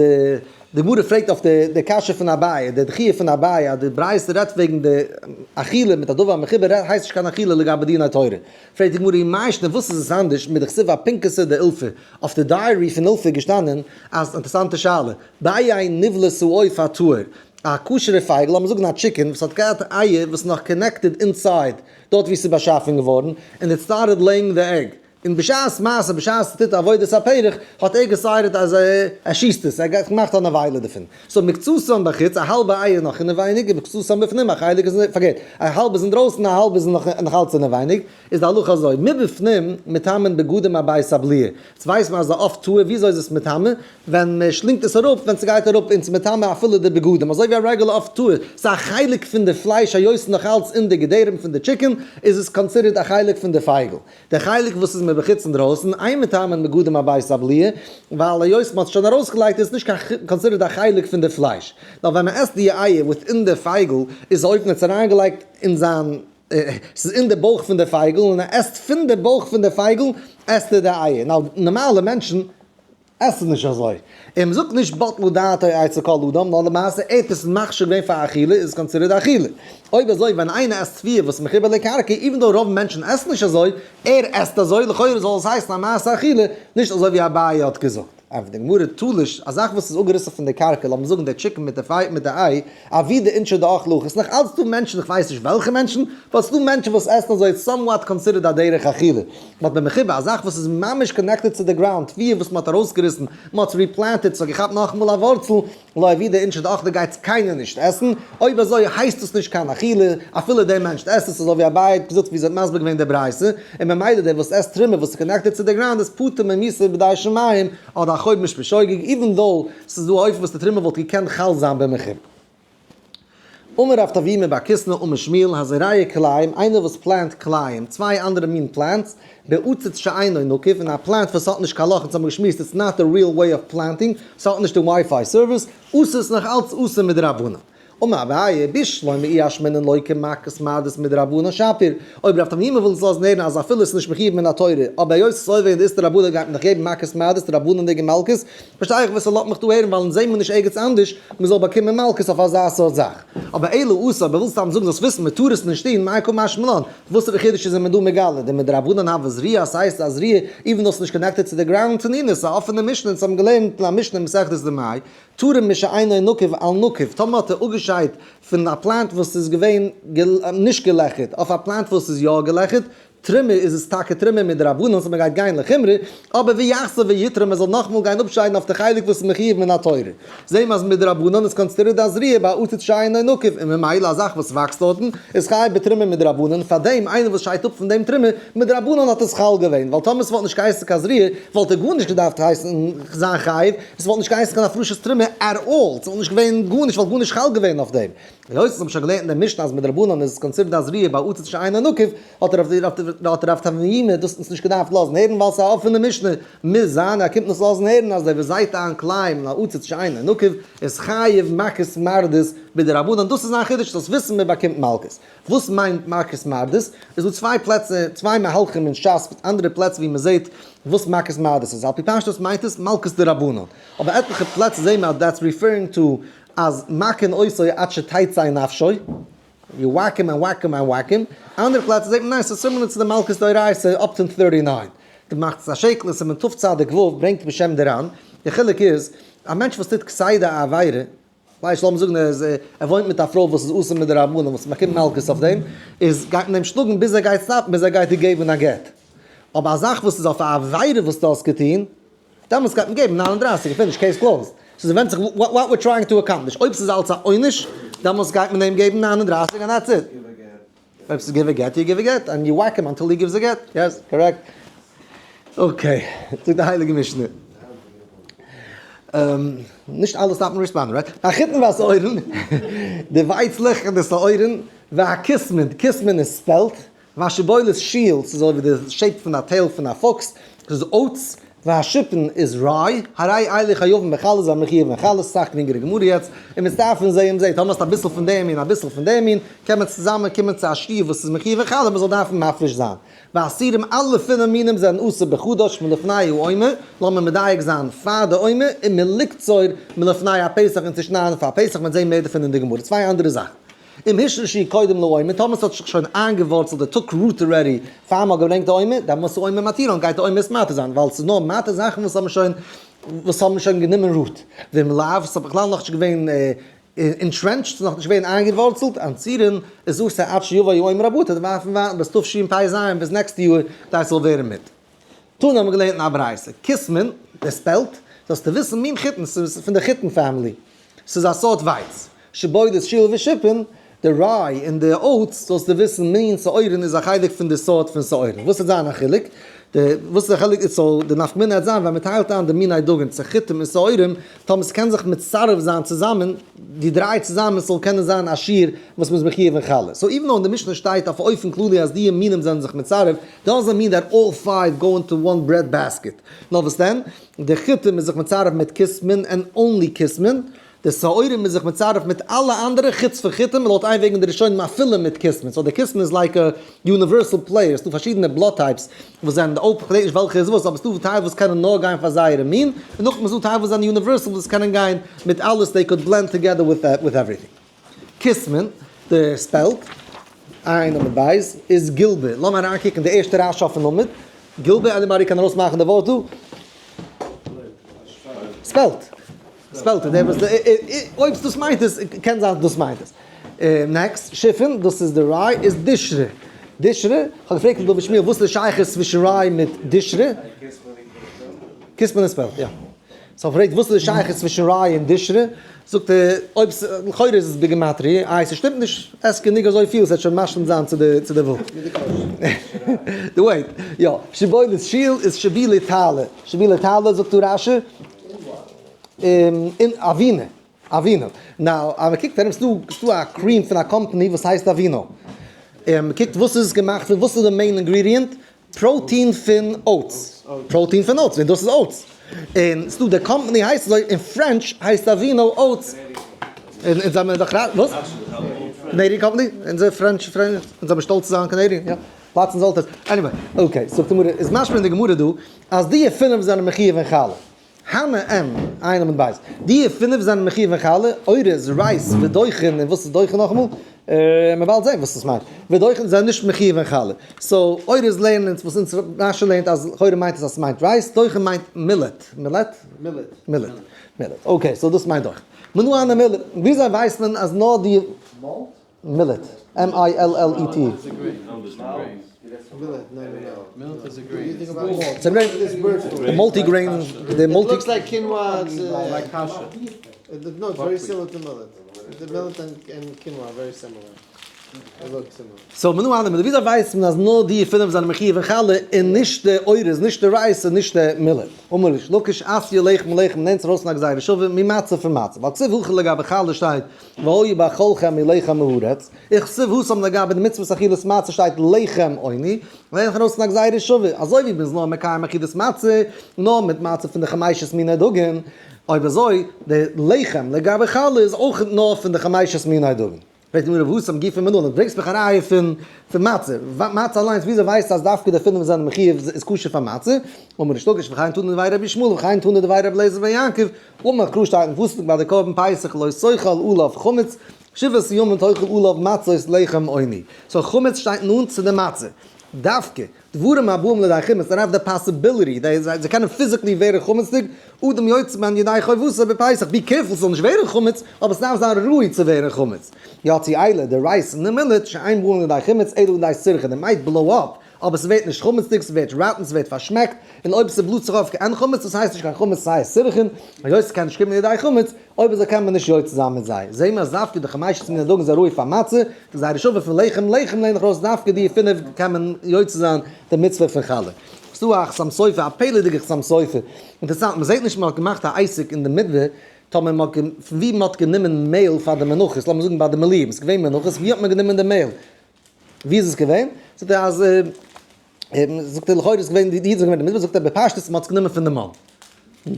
S1: די די גמרא פרעגט אויף די קשיא פון אביי, די דחיה פון אביי אז די ברייתא רעדט וועגן די אכילה מיט א דבר המחובר הייסט נישט קיין אכילה לגבי דיני תורה. פרעגט די גמרא ומאי שנא וואס איז עס אנדערש מדכתיב אפנקסא דאילפא, אויף די diary פון אילפא איז געשטאנען אז, אינטערעסאנטע שאלה, ביעי נבלת העוף הטהור, א כשר'ע פייגל, לאמיר זאגן א chicken וואס האט געהאט אייער וואס איז נאך connected inside דארט ווי עס איז באשאפן געווארן, און it started laying the egg, און בשעת מעשה, בשעת ער טוט עבודת הפרך, האט ער געסיידעט אז ער שיסט עס, ער האט געמאכט א נבילה דערפון. so מקצתן בחוץ, א האלבע אייער נאך אינעווייניג, און מקצתן בפנים, א חלק איז, פארקערט, א האלב איז אינדרויסן, א האלב איז נאך אלץ אינעווייניג, איז די הלכה אזוי, מבפנים מטמאין בגדים הבית הבליעה. יעצט ווייסט מען אז די עוף טהור, וויאזוי איז עס מטמא? ווען מען שלינגט עס אראפ, ווען ס'גייט אראפ און ס'מטמא אפילו די בגדים, אזוי ווי א רעגולער עוף טהור, ס'איז א חלק פון די פלייש היות ס'איז נאך אלץ אין די געדערים פון די chicken, איז עס considered א חלק פון די פייגל. די חלק וואס איז מבחוץ אינדרויסן, אין מטמאין בגדים הבית הבליעה, ווייל היות מ'האט עס שוין ארויסגעלייגט איז עס נישט קיין considered א חלק פון די פלייש. נאר ווען מ'עסט די אייער within די פייגל, איז אויב מ'האט עס אריינגעלייגט אין זיין, ס'איז אין די בויך פון די פייגל, און ער עסט פון די בויך פון די פייגל, עסט ער די אייער. נאר נארמאלע מענטשן עסן נישט אזוי. און מ'זאגט נישט בטלה דעתו אצל כל אדם, נאר למעשה ער האט עס מכשיר געווען פאר אכילה, איז עס considered אכילה. אויב אזוי ווען איינער עסט תבואה וואס מחובר לקרקע, even though רוב מענטשן עסן נישט אזוי, ער עסט אזוי, לכאורה זאל עס הייסן א מעשה אכילה, נישט אזוי ווי אביי האט געזאגט. ענטפערט די גמרא, תלוש, א זאך וואס איז אפגעריסן פון די קרקע, לאמיר זאגן די chicken מיט די פי מיט די איי, אבי דאינשי דאכלי הכי, ס'נאך אלץ דא מענטשן, איך ווייס נישט וועלכע מענטשן, but ס'דא מענטשן וואס עסן אזוי, it's somewhat considered א דרך אכילה. but במחובר, א זאך וואס איז ממש connected צו די ground, תבואה וואס מ'האט ארויסגעריסן, מ'האט עס replanted, ס'האט געכאפט נאכאמאל א ווארצל, לא עבידא אינשי דאכלי גייט עס קיינער נישט עסן, אויב אזוי הייסט עס נישט קיין אכילה, אפילו דער מענטש עסט עס, אזוי ווי אביי האט געזאגט ווי זי האט מסביר געווען די ברייתא, און ממילא דער וואס עסט תרומה וואס איז connected צו די ground איז פטור ממיתה בידי שמים, אדער א חומש בשוגג, even though ס'איז דא א אופן וואס די תרומה וואלט געקענט חל זיין במחובר. אמר רב טבימי בר קיסנא אמר שמואל הזורע כלאים, איינער וואס plant כלאים, צוויי אנדערע מין plants, בעציץ שאינו נקוב, אין א plant וואס האט נישט קיין לאך, אונז האבן געשמועסט it's not the real way of planting, ס'האט נישט די WiFi service, אסור איז נאך אלץ אסור מדרבנן. אמר אביי, בשלמא אי אשמעינן לא כמכת מרדות מדרבנן שפיר, אויב רב תמימי וויל אונז לאזן הערן אז אפילו עס איז נישט מחיוב מן התורה, אבער היות עס איז עובר אין די איסור דרבנן גייט מען דאך געבן מכת מרדות דרבנן'דיגע מלקות, פארשטיי איך וואס ער לאזט מיך דא הערן ווייל אונז זעהן מיר נישט ערגעץ אנדערש מען זאל באקומען מלקות אויף אזא סארט זאך. אבער אלא אסור, אבער וויל סתם זאגן זאלסט וויסן מען טאר עס נישט טון, מאי קא משמע לן, וואסערע חידוש איז מען דא מגלה, דמדרבנן הוה זריעה, ס'הייסט א זריעה even though ס'איז נישט connected צו די ground תנינא, ס'איז א אפענע משנה אונז האבן געלערנט אין א משנה אין מסכת דמאי, תרם משאינו נקוב על נקוב, טאמער האט ער אפגעשיידט פון א plant וואס איז געווען נישט געלעכערט אויף א plant וואס איז יא געלעכערט, תרומה איז עס טאקע תרומה מדרבנן so מען גייט גיין לחומרא, אבער ויחזור ויתרום מען זאל נאכאמאל גיין אפשיידן אויף די חלק וואס איז מחיוב מן התורה. זעהן מיר אז מדרבנן איז considered א זריעה ביי עציץ שאינו נקוב און ממילא א זאך וואס וואקסט דארטן איז חייב בתרומה מדרבנן, פארדעם איינער וואס שיידט אפ פון דעם תרומה מדרבנן האט עס חל געווען, ווייל טאמער ס'וואלט נישט געהייסן קיין זריעה וואלט ער גארנישט געדארפט הייסן זיין חייב, עס וואלט נישט געהייסן קיין הפרשת תרומה at all, ס'וואלט נישט געווען גארנישט וואלט גארנישט חל געווען אויף דעם. היות אונז האבן שוין געלערנט אין דער משנה אז מדרבנן איז עס considered א זריעה ביי עציץ שאינו נקוב, האט רב תמימי דאס אונז נישט געדארפט לאזן הערן ווייל ס'איז א אפענע משנה, מוז זיין ער קומט אונז לאזן הערן אז דער וואס זייט איין כלאים אין א עציץ שאינו נקוב איז חייב מכת מרדות מדרבנן, דאס איז זיין חידוש זאלסט וויסן מען באקומט מלקות. וואס מיינט מכת מרדות? איז דא צוויי פלעצער, צוויי מהלכים אין שס מיט אנדערע פלעצער ווי מען זעט וואס מכת מרדות איז, על פי פשטות מיינט עס מלקות דרבנן, אבער עטליכע פלעצער זעהן מיר אז that's referring to אז מכין אותו עד שתצא נפשו, you whack him and whack him and whack him, אנדערע פלעצער זעט מען ניין ס'איז similar צו די מלקות דאורייתא up to 39. די מחצית השקל אין סימן תצ"ו ברענגט בשם די ר"ן, די חילוק איז, א מענטש וואס טוט כסדר א עבירה, ווייסט לאמיר זאגן ער איז ער וואוינט מיט א פרוי וואס איז אסור מדרבנן וואס באקומט מלקות אויף דעם, איז גייט מען אים שלאגן ביז ער גייט stop ן ביז ער גייט איר געבן א גט. אבער א זאך וואס איז אויף א עבירה וואס דו האסט געטון, דעמאלטס גייט מען געבן 39 און finish, case closed. ס'איז ווענדט זיך what we're trying to accomplish. אויב ס'איז אלס א עונש, דעמאלטס גייט מען אים געבן 39 and that's it. אויב ס'איז give a get, you give a get, and you whack him until he gives a get. Yes, correct. Okay, זאגט די הייליגע משנה. נישט אלעס דארף מען respond ן, right? החיטין והשעורין, די ווייצלעך און די שעורים, והכסמין, כסמין איז spelt, והשבולת שועל, ס'איז אזוי ווי די shape פון א tail פון א פוקס, ס'איז oats, והשיפן איז rye, הרי אלו חייבין בחלה זיי מחויב אין חלה, סאך גרינגערע גמרא יעצט, און מצטרפין זה עם זה, טאמער האסטו אביסל פון דעם מין אביסל פון דעם מין, קען מען צוזאמען קומען צו א שיעור וואס איז מחויב אין חלה, מען זאל דארפן מפריש זיין. והאסורים אלע פינף מינים זענען אסור בחדש מלפני העומר, לאמיר מדייק זיין פאר די עומר, און מלקצור מלפני הפסח און צו שניידן פאר פסח, מען וועט זען מער דערפון אין די גמרא, צוויי אנדערע זאכן. אם השרשו קודם לעומר, טאמער ס'האט זיך שוין איינגעווארצלט די took root already פאר מ'האט געברענגט די עומר, דעמאלטס איז עומר מתירן, גייט די עומר עס מתיר זיין, ווייל ס'איז נאר מתיר זאכן וואס האבן שוין וואס האבן שוין גענומען root. ואם לאו, ס'האט בכלל נאכנישט געווען entrenched, ס'איז נאכנישט געווען איינגעווארצלט, אסורין איז אסור עד שיבוא העומר הבא, טוט ווארפן ווארטן ביז תשפ ז ביז נעקסטע יאר כדי ס'זאל ווערן מיט. תנא האבן געלערנט אין א ברייתא, כוסמין, דער spelt, זאלסטו וויסן מין חיטין, ס'איז פון די חיטין family, ס'איז א סארט ווייץ, שיבולת שועל ושיפון, די rye און די oats, זאלסטו וויסן מין שעורין איז א חלק פון די סארט פון שעורין. וואס וועט זיין א חילוק? די וואס איז א חילוק איז so די נפקא מינה וועט זיין ווען מ'טיילט איין די מיני דגן צו חיטים און שעורים, טאמער ס'קען זיך מצרף זיין צוזאמען, די דריי צוזאמען ס'זאל קענען זיין א שיעור וואס מ'איז מחויב אין חלה. so even though אין די משנה שטייט אויף אופן כללי אז די מינים זענען זיך מצרף, doesn't mean that all five go into one bread basket. נאר וואס דען? די חיטים איז זיך מצרף מיט כוסמין and only כוסמין, די שעורים איז זיך מצרף מיט אלע אנדערע חוץ פון חיטים, לויט איין וועג אין די ראשונים אפילו מיט כוסמין, so די כוסמין איז like a universal player, ס'דא פארשידענע blood types וואס זענען די אויפ, כ'געדענק נישט וועלכע איז וואס, אבער ס'דא טייל וואס קענען נאר גיין פאר זייערע מין, און נאכדעם איז דא טייל וואס זענען universal וואס קענען גיין מיט אלעס, they could blend together with everything. כוסמין, די spelt, עין עמוד בית, איז גילבע. לאמיר אריינקוקן די ערשטע רשי אויפן עמוד. גילבע, anybody קען ארויסמאכן די ווארט דא? spelt. spelt, דער וואס אויב דאס מיינט עס, קען זיין דאס מיינט עס. next, שיפון, דאס איז די rye, איז דישרא. דישרא, כ'האב געפרעגט דוד שמואל וואס איז די שייכות צווישן rye מיט דישרא? כוסמין און spelt, יא. so פרעגט וואס איז די שייכות צווישן rye און דישרא, זאגט ער, אויב ס, לכאורה איז עס בגימטריא, איי ס'שטימט נישט, עס גענוג אזויפיל, ס'וועט שוין משלים זיין צו די צו די ווארט. די wait, יא, שיבולת שועל איז שבילי תעלה, שבילי תעלה זאגט דא רשי, אין אבינה, Aveeno. Now, אז מ'קוקט ארום, ס'דא ס'דא א cream פון א קאמפאני וואס הייסט Aveeno. און מ'קוקט וואס איז עס געמאכט פון, וואס איז די main ingredient? פראטין פון oats. פראטין פון oats, און דאס איז oats. און ס'דא די קאמפאני הייסט אזוי, אין French הייסט Aveeno oats. און אונז האבן דאך וואס? Canadian company? אונזער French French, אונז האבן שטאלץ צו זיין Canadian, יא. פלאצן זאל עס. Anyway, okay, זאגט די גמרא, איז משמע אין די גמרא דא, אז די פינף זענען מחויב אין חלה. הני אין, עין עמוד בית. די פינף זענען מחויב אין חלה, אורז, rice, ודוחן, און וואס איז דוחן נאכאמאל? מען באלד זען וואס עס מיינט. ודוחן זענען נישט מחויב אין חלה. So, אורז לערנען אונז וואס אונז רשי לערנט אז לכאורה מיינט עס אז עס מיינט rice, דוחן מיינט millet. Millet?
S2: Millet.
S1: Millet. Millet. Okay, so דאס מיינט דוחן. מנא הני מילי, וויאזוי ווייסט מען אז נאר די.
S2: Malt?
S1: Millet. M-I-L-L-E-T. די multi-grain, די multi. So מנא הני מילי, וויאזוי ווייסט מען אז נאר די פינף זענען מחויב אין חלה און נישט די אורז, נישט די rice און נישט די millet? אמר ריש לקיש אתיא לחם מלחם נעמט ארויס פון א גזירה שווה ממצה פון מצה, ווייל כתיב הכא לגבי חלה שטייט והיה באכלכם מלחם הארץ, וכתיב התם לגבי די מצוות אכילת מצה שטייט לחם עוני, לערן איך ארויס פון א גזירה שווה, אזוי ווי מ'איז נאר מקיים אכילת מצה נאר מיט מצה פון די חמשת מיני דגן, אויב אזוי די לחם לגבי חלה איז אויך נאר פון די חמשת מיני דגן. פרעגט די גמרא והתם גופא מנלן, דו ברענגסט מיך א ראיה פון פון מצה, מצה אליינס וויאזוי ווייסטו אז דווקא די פינף זענען מחויב איז כשר פאר מצה? אמר ריש לקיש וכן תנא דבי רבי ישמעאל וכן תנא דבי רבי אליעזר בן יעקב, אמר קרא שטייט אין פסוק ביי די קרבן פסח לא תאכל עליו חמץ, שבעת ימים תאכל עליו מצות לחם עוני. So חמץ שטייט נאנט צו די מצה. דווקא, דברים הבאים לידי חימוץ, they have the possibility, זיי קענען physically ווערן חמצ'דיג, אדם יוצא בהן ידי חובתו בפסח, be careful ס'זאל נישט ווערן חמץ, אבער ס'דארף זיין ראוי צו ווערן חמץ. יצאו אלו, די rice און די millet, שאין באין לידי חימוץ, אלא לידי סירחא, they might blow up, אבער ס'ווערט נישט חמצ'דיג, ס'ווערט rotten, ס'ווערט פארשמעקט, און אויב ס'בלאזט זיך אויף כעין חמץ, דאס הייסט נישט קיין חמץ, ס'הייסט סירחין, היות ס'קען נישט קומען לידי חמץ, אויב אזוי קען מען נישט יוצא זיין מיט זיי. זעהן מיר אז דווקא די חמשת מיני דגן זענען ראוי פאר מצה, די גזירה שווה פון לחם לחם לערן איך ארויס דווקא די פינף קען מען יוצא זיין די מצוה פון חלה. ס'דא א חתם סופר, א פלא'דיגע חתם סופר. אינטערעסאנט, מ'זעהט נישט מ'האט געמאכט א עסק אין די מדבר, טאמער מ'האט פון ווי מ'האט גענומען מעהל פאר די מנחות, לאמיר זאגן ביי די מילואים, ס'איז געווען מנחות, ווי האט מען גענומען די מעהל? ווי איז עס געווען? זאגט ער אז. זאגט ער לכאורה איז געווען די אידן זענען געווען אין די מדבר, זאגט ער בפשטות מ'האט עס גענומען פון די מן.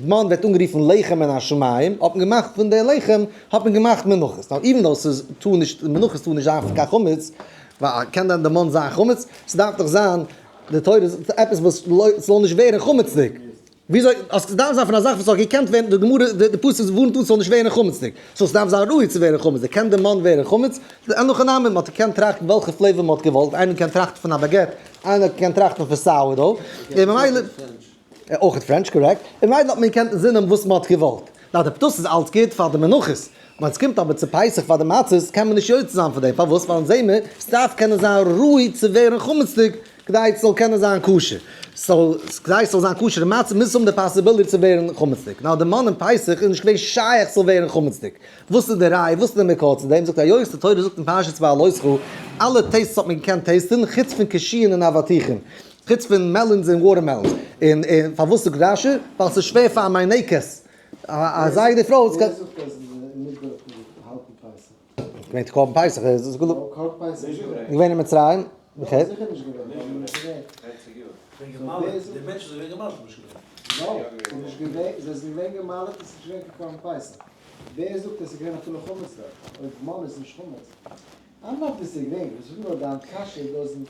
S1: מן ווערט אנגערופן לחם מן השמים, האט מען געמאכט פון די לחם האט מען געמאכט מנחות. Now even though ס'איז טאר נישט, מנחות טאר נישט זיין פון קיין חמץ, ווייל קען דען די מן זיין חמץ? ס'דארף דאך זיין די תורה זאגט עפעס וואס ס'זאל נישט ווערן חמצ'דיג. וויאזוי אז ס'דארף זיין פון א זאך וואס האט געקענט ווערן, די גמרא, די פסוק ווארנט אונז ס'זאל נישט ווערן חמצ'דיג, so ס'דארף זיין ראוי צו ווערן חמצ'דיג, קען די מן ווערן חמץ? אין הכי נמי, מ'האט געקענט טראכטן וועלכע flavor מ'האט געוואלט, איינער קען טראכטן פון א baguette, איינער קען טראכטן פון sourdough, און ממילא, אויך French, correct, און ממילא האט מען געקענט אינזינען וואס מ'האט געוואלט. Now די פתות איז אלץ גוט פאר די מנחות, ווען ס'קומט אבער צו פסח פאר די מצות קען מען נישט יוצא זיין פון דעם, פארוואס? ווייל אונז זעהן מיר ס'דארף קענען זיין ראוי צו ווערן חמצ'דיג כדי ס'זאל קענען זיין כשר, so כדי ס'זאל זיין כשר'ע מצה מוז עס האבן די possibility צו ווערן חמצ'דיג, נאר די מן אין פסח איז נישט געווען שייך ס'זאל ווערן חמצ'דיג, וואס איז די ראי'? וואס איז די מקור צו דעם? זאגט היות די תורה זאגט אין פרשת בהעלותך אלע tastes האט מען געקענט taste ן חוץ פון קישואין און אבטיחים, חוץ פון melons און watermelons, און פארוואס זאגט רשי? ווייל ס'איז שווער פאר א מינקת א זייגער די פרוי
S2: ווער זאגט אז אין מדבר האט מען געהאלטן פסח?
S1: געווען צו קרבן פסח איז עס
S2: געווען קרבן פסח איז געווען.
S1: געווען אין מצרים.
S2: יא זיכער נישט געווען ווייל מען איז געווען.
S3: די מענטשן זענען געווען געמל'ט נישט געווען.
S2: No, ס'איז נישט געווען, זיי זענען געווען געמל'ט עס איז נישט געווען קיין קרבן פסח. ווער זאגט עס איז געווען אפילו חמץ דארט? אויב מן איז נישט חמץ. I'm not disagreeing, איך זאג נאר דיין קשיא doesn't.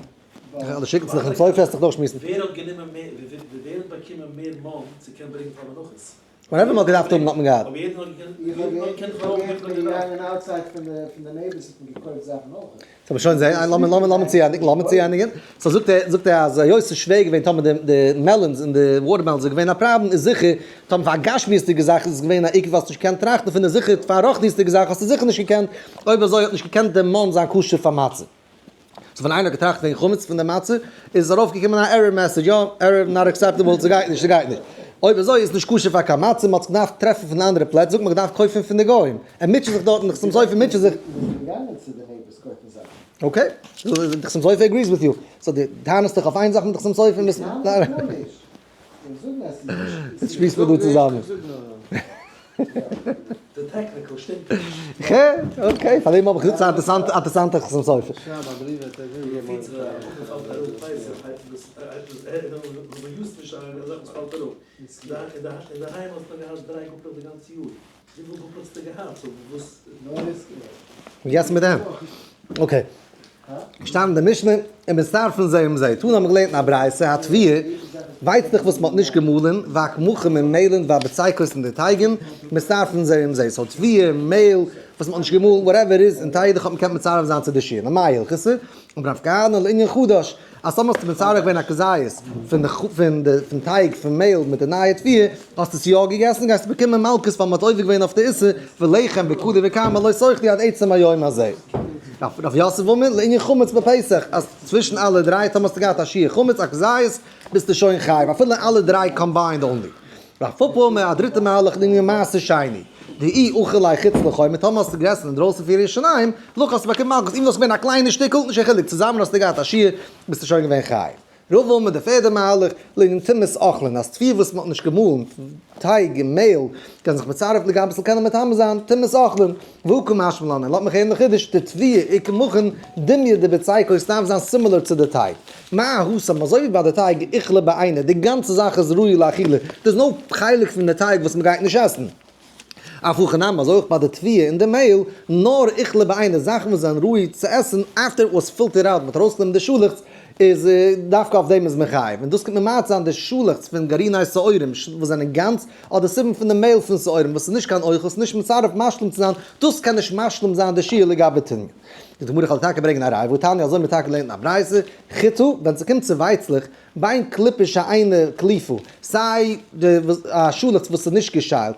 S1: אלע שיקן זיך אין צויפער זיך דורכשמועסן.
S3: ווער האט גענומען מער, ווער האט באקומען מער מן צו קענען ברענגען פאר מנחות?
S1: Whenever מ'האט געדארפט האבן האט מען געהאט.
S3: אבער יעדער האט געקענט,
S2: איך
S3: יעדער
S2: האב
S3: האט געקענט
S2: איך האב
S3: פארהאלטן
S2: געהערט
S3: וויפיל ער
S2: מ'איז
S3: געדארפט.
S2: געגאנגען outside פון די פון די neighbors האט מען געקויפט זאכן אויך.
S1: So מיר שוין זעהן, לאמיר לאמיר לאמיר צו ענדיגן, לאמיר צו ענדיגן. So זאגט ער, זאגט ער אז היות ס'איז שווער געווען טאמער די די melons און די watermelons איז געווען א פראבלעם איז זיכער טאמער פאר א גשמיות'דיגע זאך איז עס געווען א עיקר וואס האסט נישט געקענט טראכטן פון איז זיכער פאר א רוחניות'דיגע זאך האסטו זיכער נישט געקענט, אויב אזוי האט נישט געקענט די מן זיין כשר פאר מצה. So ווען איינער האט געטראכט וועגן חמץ פון די מצה, איז ארויף געקומען א error message, יא, error not acceptable, ס'גייט נישט, ס'גייט נישט. אויב אזוי איז נישט כשר פאר קיין מצה, מ'האט זיך געדארפט טרעפן פון אנדערע פלעצער, זאגט מ'האט געדארפט קויפן פון די גוים. ער מוטשעט זיך דארטן, חתם סופר מוטשעט זיך.
S2: מ'איז געגאנגען צו די neighbors קויפן זאכן.
S1: Okay, חתם סופר agrees with you. So די טענה'סט דיך אויף איין זאך מיט חתם סופר,
S2: איך טענה גארנישט. איך זאג נאר אז ס'איז נישט.
S1: יעצט שמועסט מען דא צוזאמען.
S3: די technical שטימט נישט.
S1: Okay, פאר דעם האב איך געזאגט ס'איז א אינטערעסאנטע חתם סופר. געגעסן מיט דעם? Okay. שטאנען די משנה און מצטרפין זה עם זה. תנא האבן געלערנט אין א ברייתא, התבואה, ווייצלעך וואס מ'האט נישט געמאלן, והקמחים און מעלן, והבצקות און די טייגן, מצטרפין זה עם זה. So תבואה, מעהל, וואס מ'האט נישט געמאלן, whatever איז, און טייג האט מען געקענט מצרף זיין צו די שיעור. למאי הלכתא? אמר רב כהנא לענין חדש, אז טאמער האסטו מצרף געווען א כזית פון די פון די פון טייג פון מעהל מיט די נייע תבואה, האסטו עס יא געגעסן, גייסטו באקומען מלקות ווייל מ'האט עובר געווען אויף די איסור, ולחם בכדי וכרמל לא תאכלו עד עצם היום הזה. רב יוסף אמר לענין חמץ בפסח, אז צווישן אלע דריי טאמער האסטו געהאט א שיעור חמץ א כזית, ביסטו שוין חייב, אפילו אלע דריי combined only. רב פפא אמר א דריטע מהלך לענין מעשר שני, דאי אכיל ליה חוץ לחומה, טאמער האסטו געגעסן אינדרויסן פון ירושלים, לקית האסטו באקומען מלקות, even though ס'איז געווען א קליינע שטיקל, נישט קיין חילוק, צוזאמען האסטו געהאט א שיעור, ביסטו שוין געווען חייב. רבא אמר די פערדע מהלך, לענין טומאת אוכלין, אז תבואה וואס מ'האט נישט געמאלן, טייג און מעהל, קען זיך מצרף לגבי ס'זאל קענען מטמא זיין, טומאת אוכלין. והא קא משמע לן, און לאט מיך הערן די חידוש, דתבואה וקמחין דומיא דבצקות דארף זיין similar צו די טייג. מה התם, אזוי ווי ביי די טייג אוכלא בעיניה, די גאנצע זאך איז ראוי לאכילה, there's no חלק פון די טייג וואס מ'גייט נישט עסן. אף הכא נמי, אזוי אויך ביי די תבואה און די מעהל, נאר אוכלא בעיניה, זאכן וואס זענען ראוי צו עסן after it was filtered out, מ'האט ארויסגענומען די שאלעכץ, איז דווקא אויף דעם איז מען חייב, און דאס קומט ממעט זיין די שאלעכץ פון גרעיני שעורים וואס זענען גאנץ, אדער סיבן פון די מעהל פון שעורים וואס איז נישט קיין אוכל, ס'איז נישט מצרף משלים צו זיין, דאס קען נישט משלים זיין די שיעור לגבי טומאה. די גמרא כ'וועל טאקע ברענגען א ראיה, והתניא אזוי מ'האט טאקע געלערנט אין א ברייתא, חיטה, ווען ס'קומט צו ווייצלעך, בין קליפה שאינה קלופה, סיי די שאלעכץ וואס איז נישט געשיילט,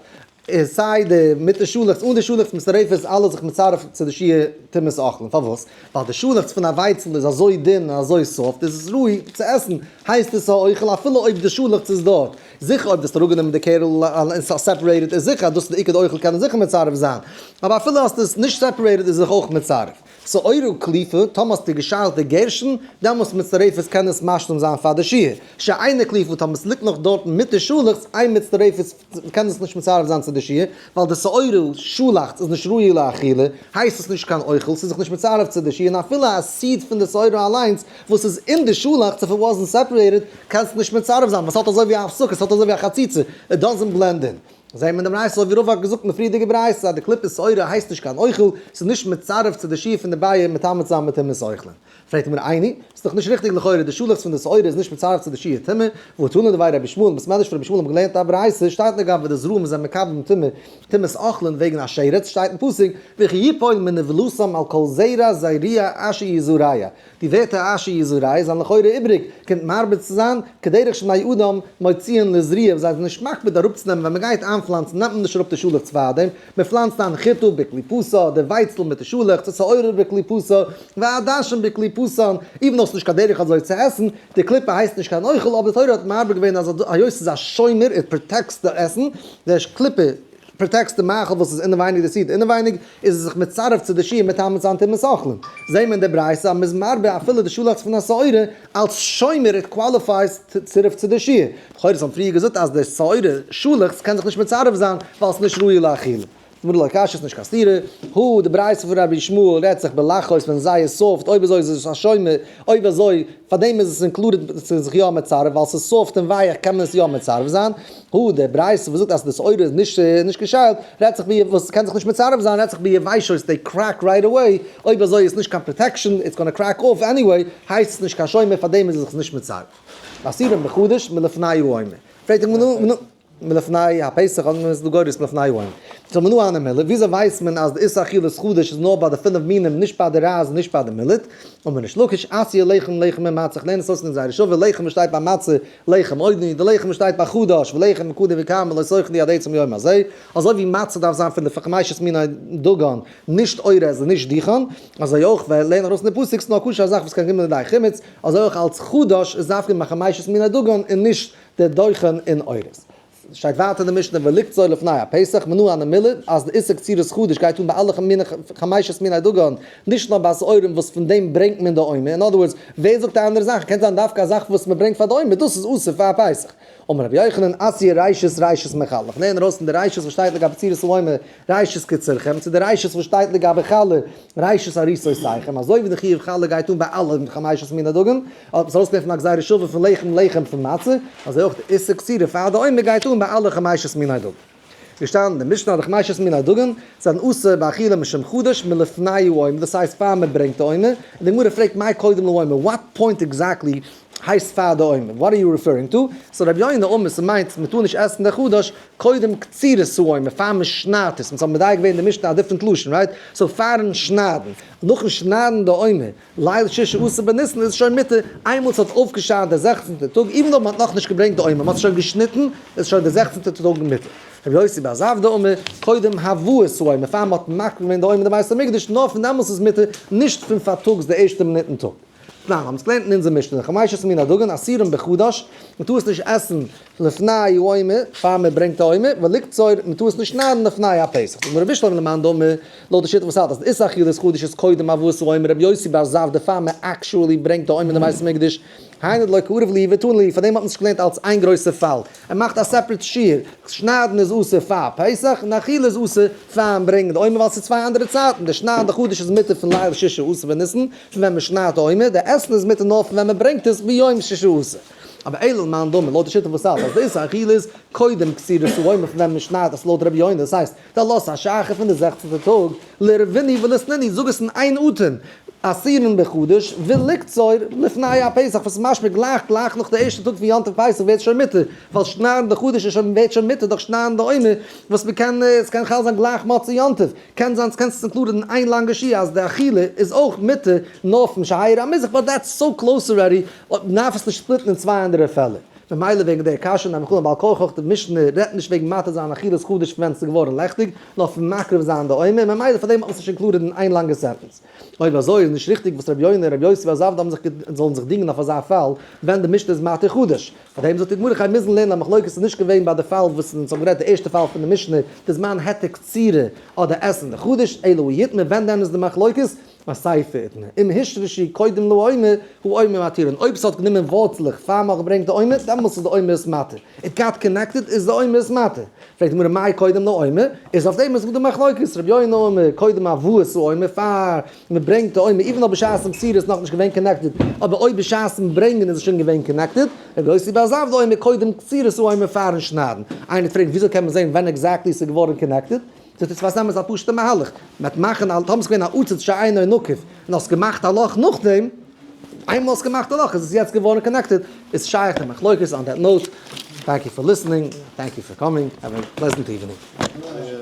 S1: סיי די מיט די שאלעכץ אן די שאלעכץ מצטרפת אלע זיך מצרף צו די שיעור טומאת אוכלין, פארוואס? ווייל די שאלעכץ פון א ווייצל איז אזוי דין און אזוי soft איז עס ראוי צו עסן, הייסט עס א אוכל אפילו אויב די שאלעכץ איז דארט. זיכער אויב דו האסט אראפגענומען די קערל און ס'איז separated איז זיכער אז דאס איז די עיקר די אוכל קען עס זיכער מצרף זיין, אבער אפילו האסטו עס נישט separated איז זיך אויך מצרף. שעורה קלופה, טאמער האסטו געשיילט די גערשטן, דעמאלס מצטרפת קען עס משלים זיין פאר די שיעור. שאינה קלופה, טאמער עס ליגט נאך דארטן מיט די שאלעכץ, אין מצטרפת קען עס נישט מצרף זיין צו די שיעור, ווייל די שעורה שאלעכץ איז נישט ראוי לאכילה, הייסט עס נישט קיין אוכל, ס'איז זיך נישט מצרף צו די שיעור, און אפילו א seed פון די שעורה אליינס וואס איז אין די שאלעכץ, if it wasn't separated, קענסטו נישט מצרף זיין, ווייל ס'האט אזוי ווי א הפסקה, ס'האט אזוי ווי א חציצה, it doesn't blend in. זעהט מען די ברייתא אזוי ווי רבא האט געזאגט אין די פריערדיגע ברייתא אז די קליפת שעורה הייסט נישט קיין אוכל, ס'איז נישט מצרף צו די שיעור פון די ביעא מטמא צו זיין מיט טומאת אוכלין. פרעגט מיר איני, ס'איז דאך נישט ריכטיג לכאורה, די שאלעכץ פון די שעורה איז נישט מצרף צו די שיעור טומאה, והא תנא דבי רבי ישמעאל, בית מדרש פון רבי ישמעאל האבן געלערנט א ברייתא, שטייט לגבי די זרעים וואס זענען מקבל טומאה, טומאת אוכלין וועגן א שרץ, שטייט אין פסוק, וכי יפול מנבלתם על כל זרע זריעה אשר יזרע. די ווערטער אשר יזרע זענען לכאורה איבריג, קומט מרבה צו זיין, כדרך שבני אדם מוציאין לזריעה, זיי זענען נישט מקפיד אראפצונעמען ווען מען גייט איינפלאנצן נעמט מען נישט אראפ די שאלעכץ פארדעם, מען פלאנצט איין חיטה בקליפתה, די ווייצל מיט די שאלעכץ, שעורה בקליפתה, ועדשים בקליפתן, even though ס'נישט קיין דרך אזוי צו עסן, די קליפה הייסט נישט קיין אוכל, אבער די תורה האט מרבה געווען אז היות ס'איז א שומר, it protects די עסן, די קליפה protects די מאכל וואס איז אינעווייניג די seed אינעווייניג, איז עס זיך מצרף צו די שיעור מטמא זיין טומאת אוכלין. זעהן מיר אין די ברייתא אז מ'איז מרבה אפילו די שאלעכץ פון א שעורה אלס שומר it qualifies צירוף צו די שיעור. לכאורה האט מען פריער געזאגט אז די שעורה שאלעכץ קען זיך נישט מצרף זיין ווייל ס'איז נישט ראוי לאכילה. גמרא לא קשיא ס'נישט קיין סתירה. הא די ברייתא פון רבי ישמעאל רעדט זיך בלחות ווען זייער soft אויב אזוי איז עס א שומר אויב אזוי פארדעם איז עס included ס'איז זיך יא מצרף ווייל ס'איז soft און ווייעך קען מען עס יא מצרף זיין. הא די ברייתא וואס זאגט אז די שעורה איז נישט נישט געשיילט רעדט זיך ביי וואס קען זיך נישט מצרף זיין רעדט זיך ביבשות they crack right away אויב אזוי איז נישט קיין protection it's gonna crack off anyway הייסט עס נישט קיין שומר פארדעם איז עס זיך נישט מצרף. אסורים בחדש מלפני העומר. פרעגט די גמרא נו מלפני הפסח אדער מען איז דא גורס מלפני העומר. זאל מען נו אנע מילא וויאזוי ווייסט מען אז די איסור אכילת חדש איז נאר ביי די פינף מינים נישט ביי די רייז און נישט ביי די millet? אמר ריש לקיש אתיא לחם לחם ומצה כ'לערן עס אויס אין גזירה שווה לחם וואס שטייט ביי מצה לחם עוני די לחם וואס שטייט ביי חדש ולחם מקדם וכרמל לא תאכלו עד עצם יום הזה אזוי ווי מצה דארף זיין פון די חמשת מיני דגן נישט אורז און נישט דוחן אזוי אויך ווען לערן ארויס אין די פסוק ס'נאר כשר א זאך וואס קען קומען לידי חימוץ אזוי אויך אלץ חדש איז דווקא מחמשת מיני דגן און נישט די דוחן און אורז. שטייט ווייטער אין די משנה ולקצור לפני הפסח מנא הני מילי אז די איסור קצירת חדש גייט אן ביי אלע מיני חמשת מיני דגן נישט נאר ביי שעורים וואס פון דעם ברענגט מען די עומר, אין other words ווער זאגט א אנדערע זאך קען זיין דווקא א זאך וואס מען ברענגט פאר די עומר דאס איז אסור פאר פסח. אמר רבי יוחנן אתיא רישית רישית מחלה איך לערן ארויס פון די רישית וואס שטייט לגבי קצירת העומר רישית קצירכם צו די רישית וואס שטייט לגבי חלה רישית עריסותיכם אזוי ווי די חיוב חלה גייט אן ביי אלע חמשת מיני דגן האט מען ארויסגענומען פון א גזירה שווה פון לחם לחם פון מצה, אזוי אויך די איסור קצירה פאר די עומר גייט אן ביי אלע חמשת מיני דגן. געשטאנען אין די משנה אז די חמשת מיני דגן זענען אסור באכילה משום חדש מלפני העומר, דאס הייסט פאר מען ברענגט די עומר, און די גמרא פרעגט מאי קודם לעומר, what point exactly הייסט פאר די עומר, what are you referring to, so רבי יונה אמר ס'מיינט מען טאר נישט עסן די חדש קודם קצירת העומר, פאר מען שניידט עס, אונז האבן מדייק געווען אין די משנה א different לשון, right? so פארן שניידן, נאכן שניידן די עומר, ליל ששה עשר בניסן איז שוין מותר, איינמאל ס'האט אויפגעשיינט דער זעכצנטער טאג, even though מ'האט נאכנישט געברענגט די עומר, מ'האט עס שוין געשניטן, איז שוין דער זעכצנטער טאג מותר. רבי יוסי בר זבדא אמר, קודם הבאת העומר, פאר מ'האט מקריב געווען די עומר אין די בית המקדש, נאר פון דעמאלס איז מותר, נישט פון פארטאגס די ערשטע מינוט אין טאג. תנן, האבן עס געלערנט אין אונזער משנה, חמשת מיני דגן אסורים בחדש, מ'טאר עס נישט עסן לפני העומר, פאר מען ברענגט די עומר, ולקצור, מען טאר עס נישט שניידן לפני הפסח. זאגט מיר רבי שלמה למאן דאמר, לויט די שיטה וואס האלט אז איסור אכילת חדש איז קודם הבאת העומר, רבי יוסי בר זבדא פאר מען actually ברענגט די עומר אין די בית המקדש, היינו דלא קערב להו ותני להו, פאר דעם האט מען עס נישט געלערנט אלס איין גרויסע פאל, ער מאכט א separate שיעור, שניידן איז אסור פאר פסח, און אכילה איז אסור פארן ברענגען די עומר ווייל ס'איז צוויי אנדערע צייטן, די שניידן די חדש איז מותר פון ליל ששה עשר בניסן, פון ווען מען שניידט די עומר, די עסן איז מותר נאר פון ווען מען ברענגט עס ביום ששה עשר. אבער אלא למאן דאמר לויט די שיטה וואס האלט אז די איסור אכילה איז קודם קצירת העומר פון ווען מען שניידט עס לויט רבי יונה דאס הייסט די עלות השחר פון די זעכצנטע טאג לרבינהו וליתנינהו זאג עס אין איין אטעם אסורין בחדש ולקצור לפני הפסח וואס איז משמע גלייך גלייך נאך די ערשטע טאג פון יום טוב פסח ווערט שוין מותר ווייל שניידן די חדש איז שוין ווערט שוין מותר דורך שניידן די עומר וואס מען קען עס קען חל זיין גלייך מוצאי יום טוב קען זיין קענסט עס include ן אין איין לאנגע שיעור אז די אכילה איז אויך מותר נאר פון שהאיר המזרח but that's so close already אויב דארף עס נישט split ן אין צוויי אנדערע פעלער. ממילא וועגן דער קשיא נעם איך אן בעל כרחך די משנה רעדט נישט וועגן מתיר זיין אכילת חדש פון ווען ס'איז געווארן לעכטיג, נאר פון מקריב זיין די עומר, ממילא פאר דעם האט מען עס נישט included אין איין לאנגע sentence. אויב אזוי איז נישט ריכטיג וואס רבי יונה און רבי יוסי בר זבדא האבן זיך זאלן זיך דינגען אויף אזא פאל ווען די משנה איז מתיר חדש. פאר דעם זאגט די גמרא כ'גיי מוזן לערנען א מחלוקת איז נישט געווען ביי די פאל וואס אונז האבן גערעדט די ערשטע פאל פון די משנה די זמן היתר קצירה אדער עסן די חדש אלא איתמר ווען דען איז די מחלוקת? אסיפא איתמר אם השרישו קודם לעומר הוא עומר מתירין אויב ס'האט גענומען ווארצלעך פאר מ'האט געברענגט די עומר דעמאלטס איז די עומר איז מתיר it got connected איז די עומר איז מתיר פרעגט די גמרא מאי קודם לעומר איז אויף דעם איז דא די מחלוקת רבי יונה אומר קודם הבאת העומר פאר מען ברענגט די עומר even אויב בשעת'ן קצירה איז נאכנישט געווען connected אבער אויב בשעת'ן ברענגען איז עס שוין געווען connected רבי יוסי בר זבדא אומר קודם קצירת העומר פאר'ן שניידן איינער פרעגט וויאזוי קען מען זען ווען exactly ס'איז געווארן connected? זאגט ער צפת אמת א פשוטע מהלך, מען וועט מאכן א, טאמער ס'איז געווען א עציץ שאינו נקוב, און האסט געמאכט א לאך נאכדעם, איינמאל האסט געמאכט א לאך איז עס יעצט געווארן connected, איז שייך די מחלוקת on that note, thank you for listening, thank you for coming, have a pleasant evening.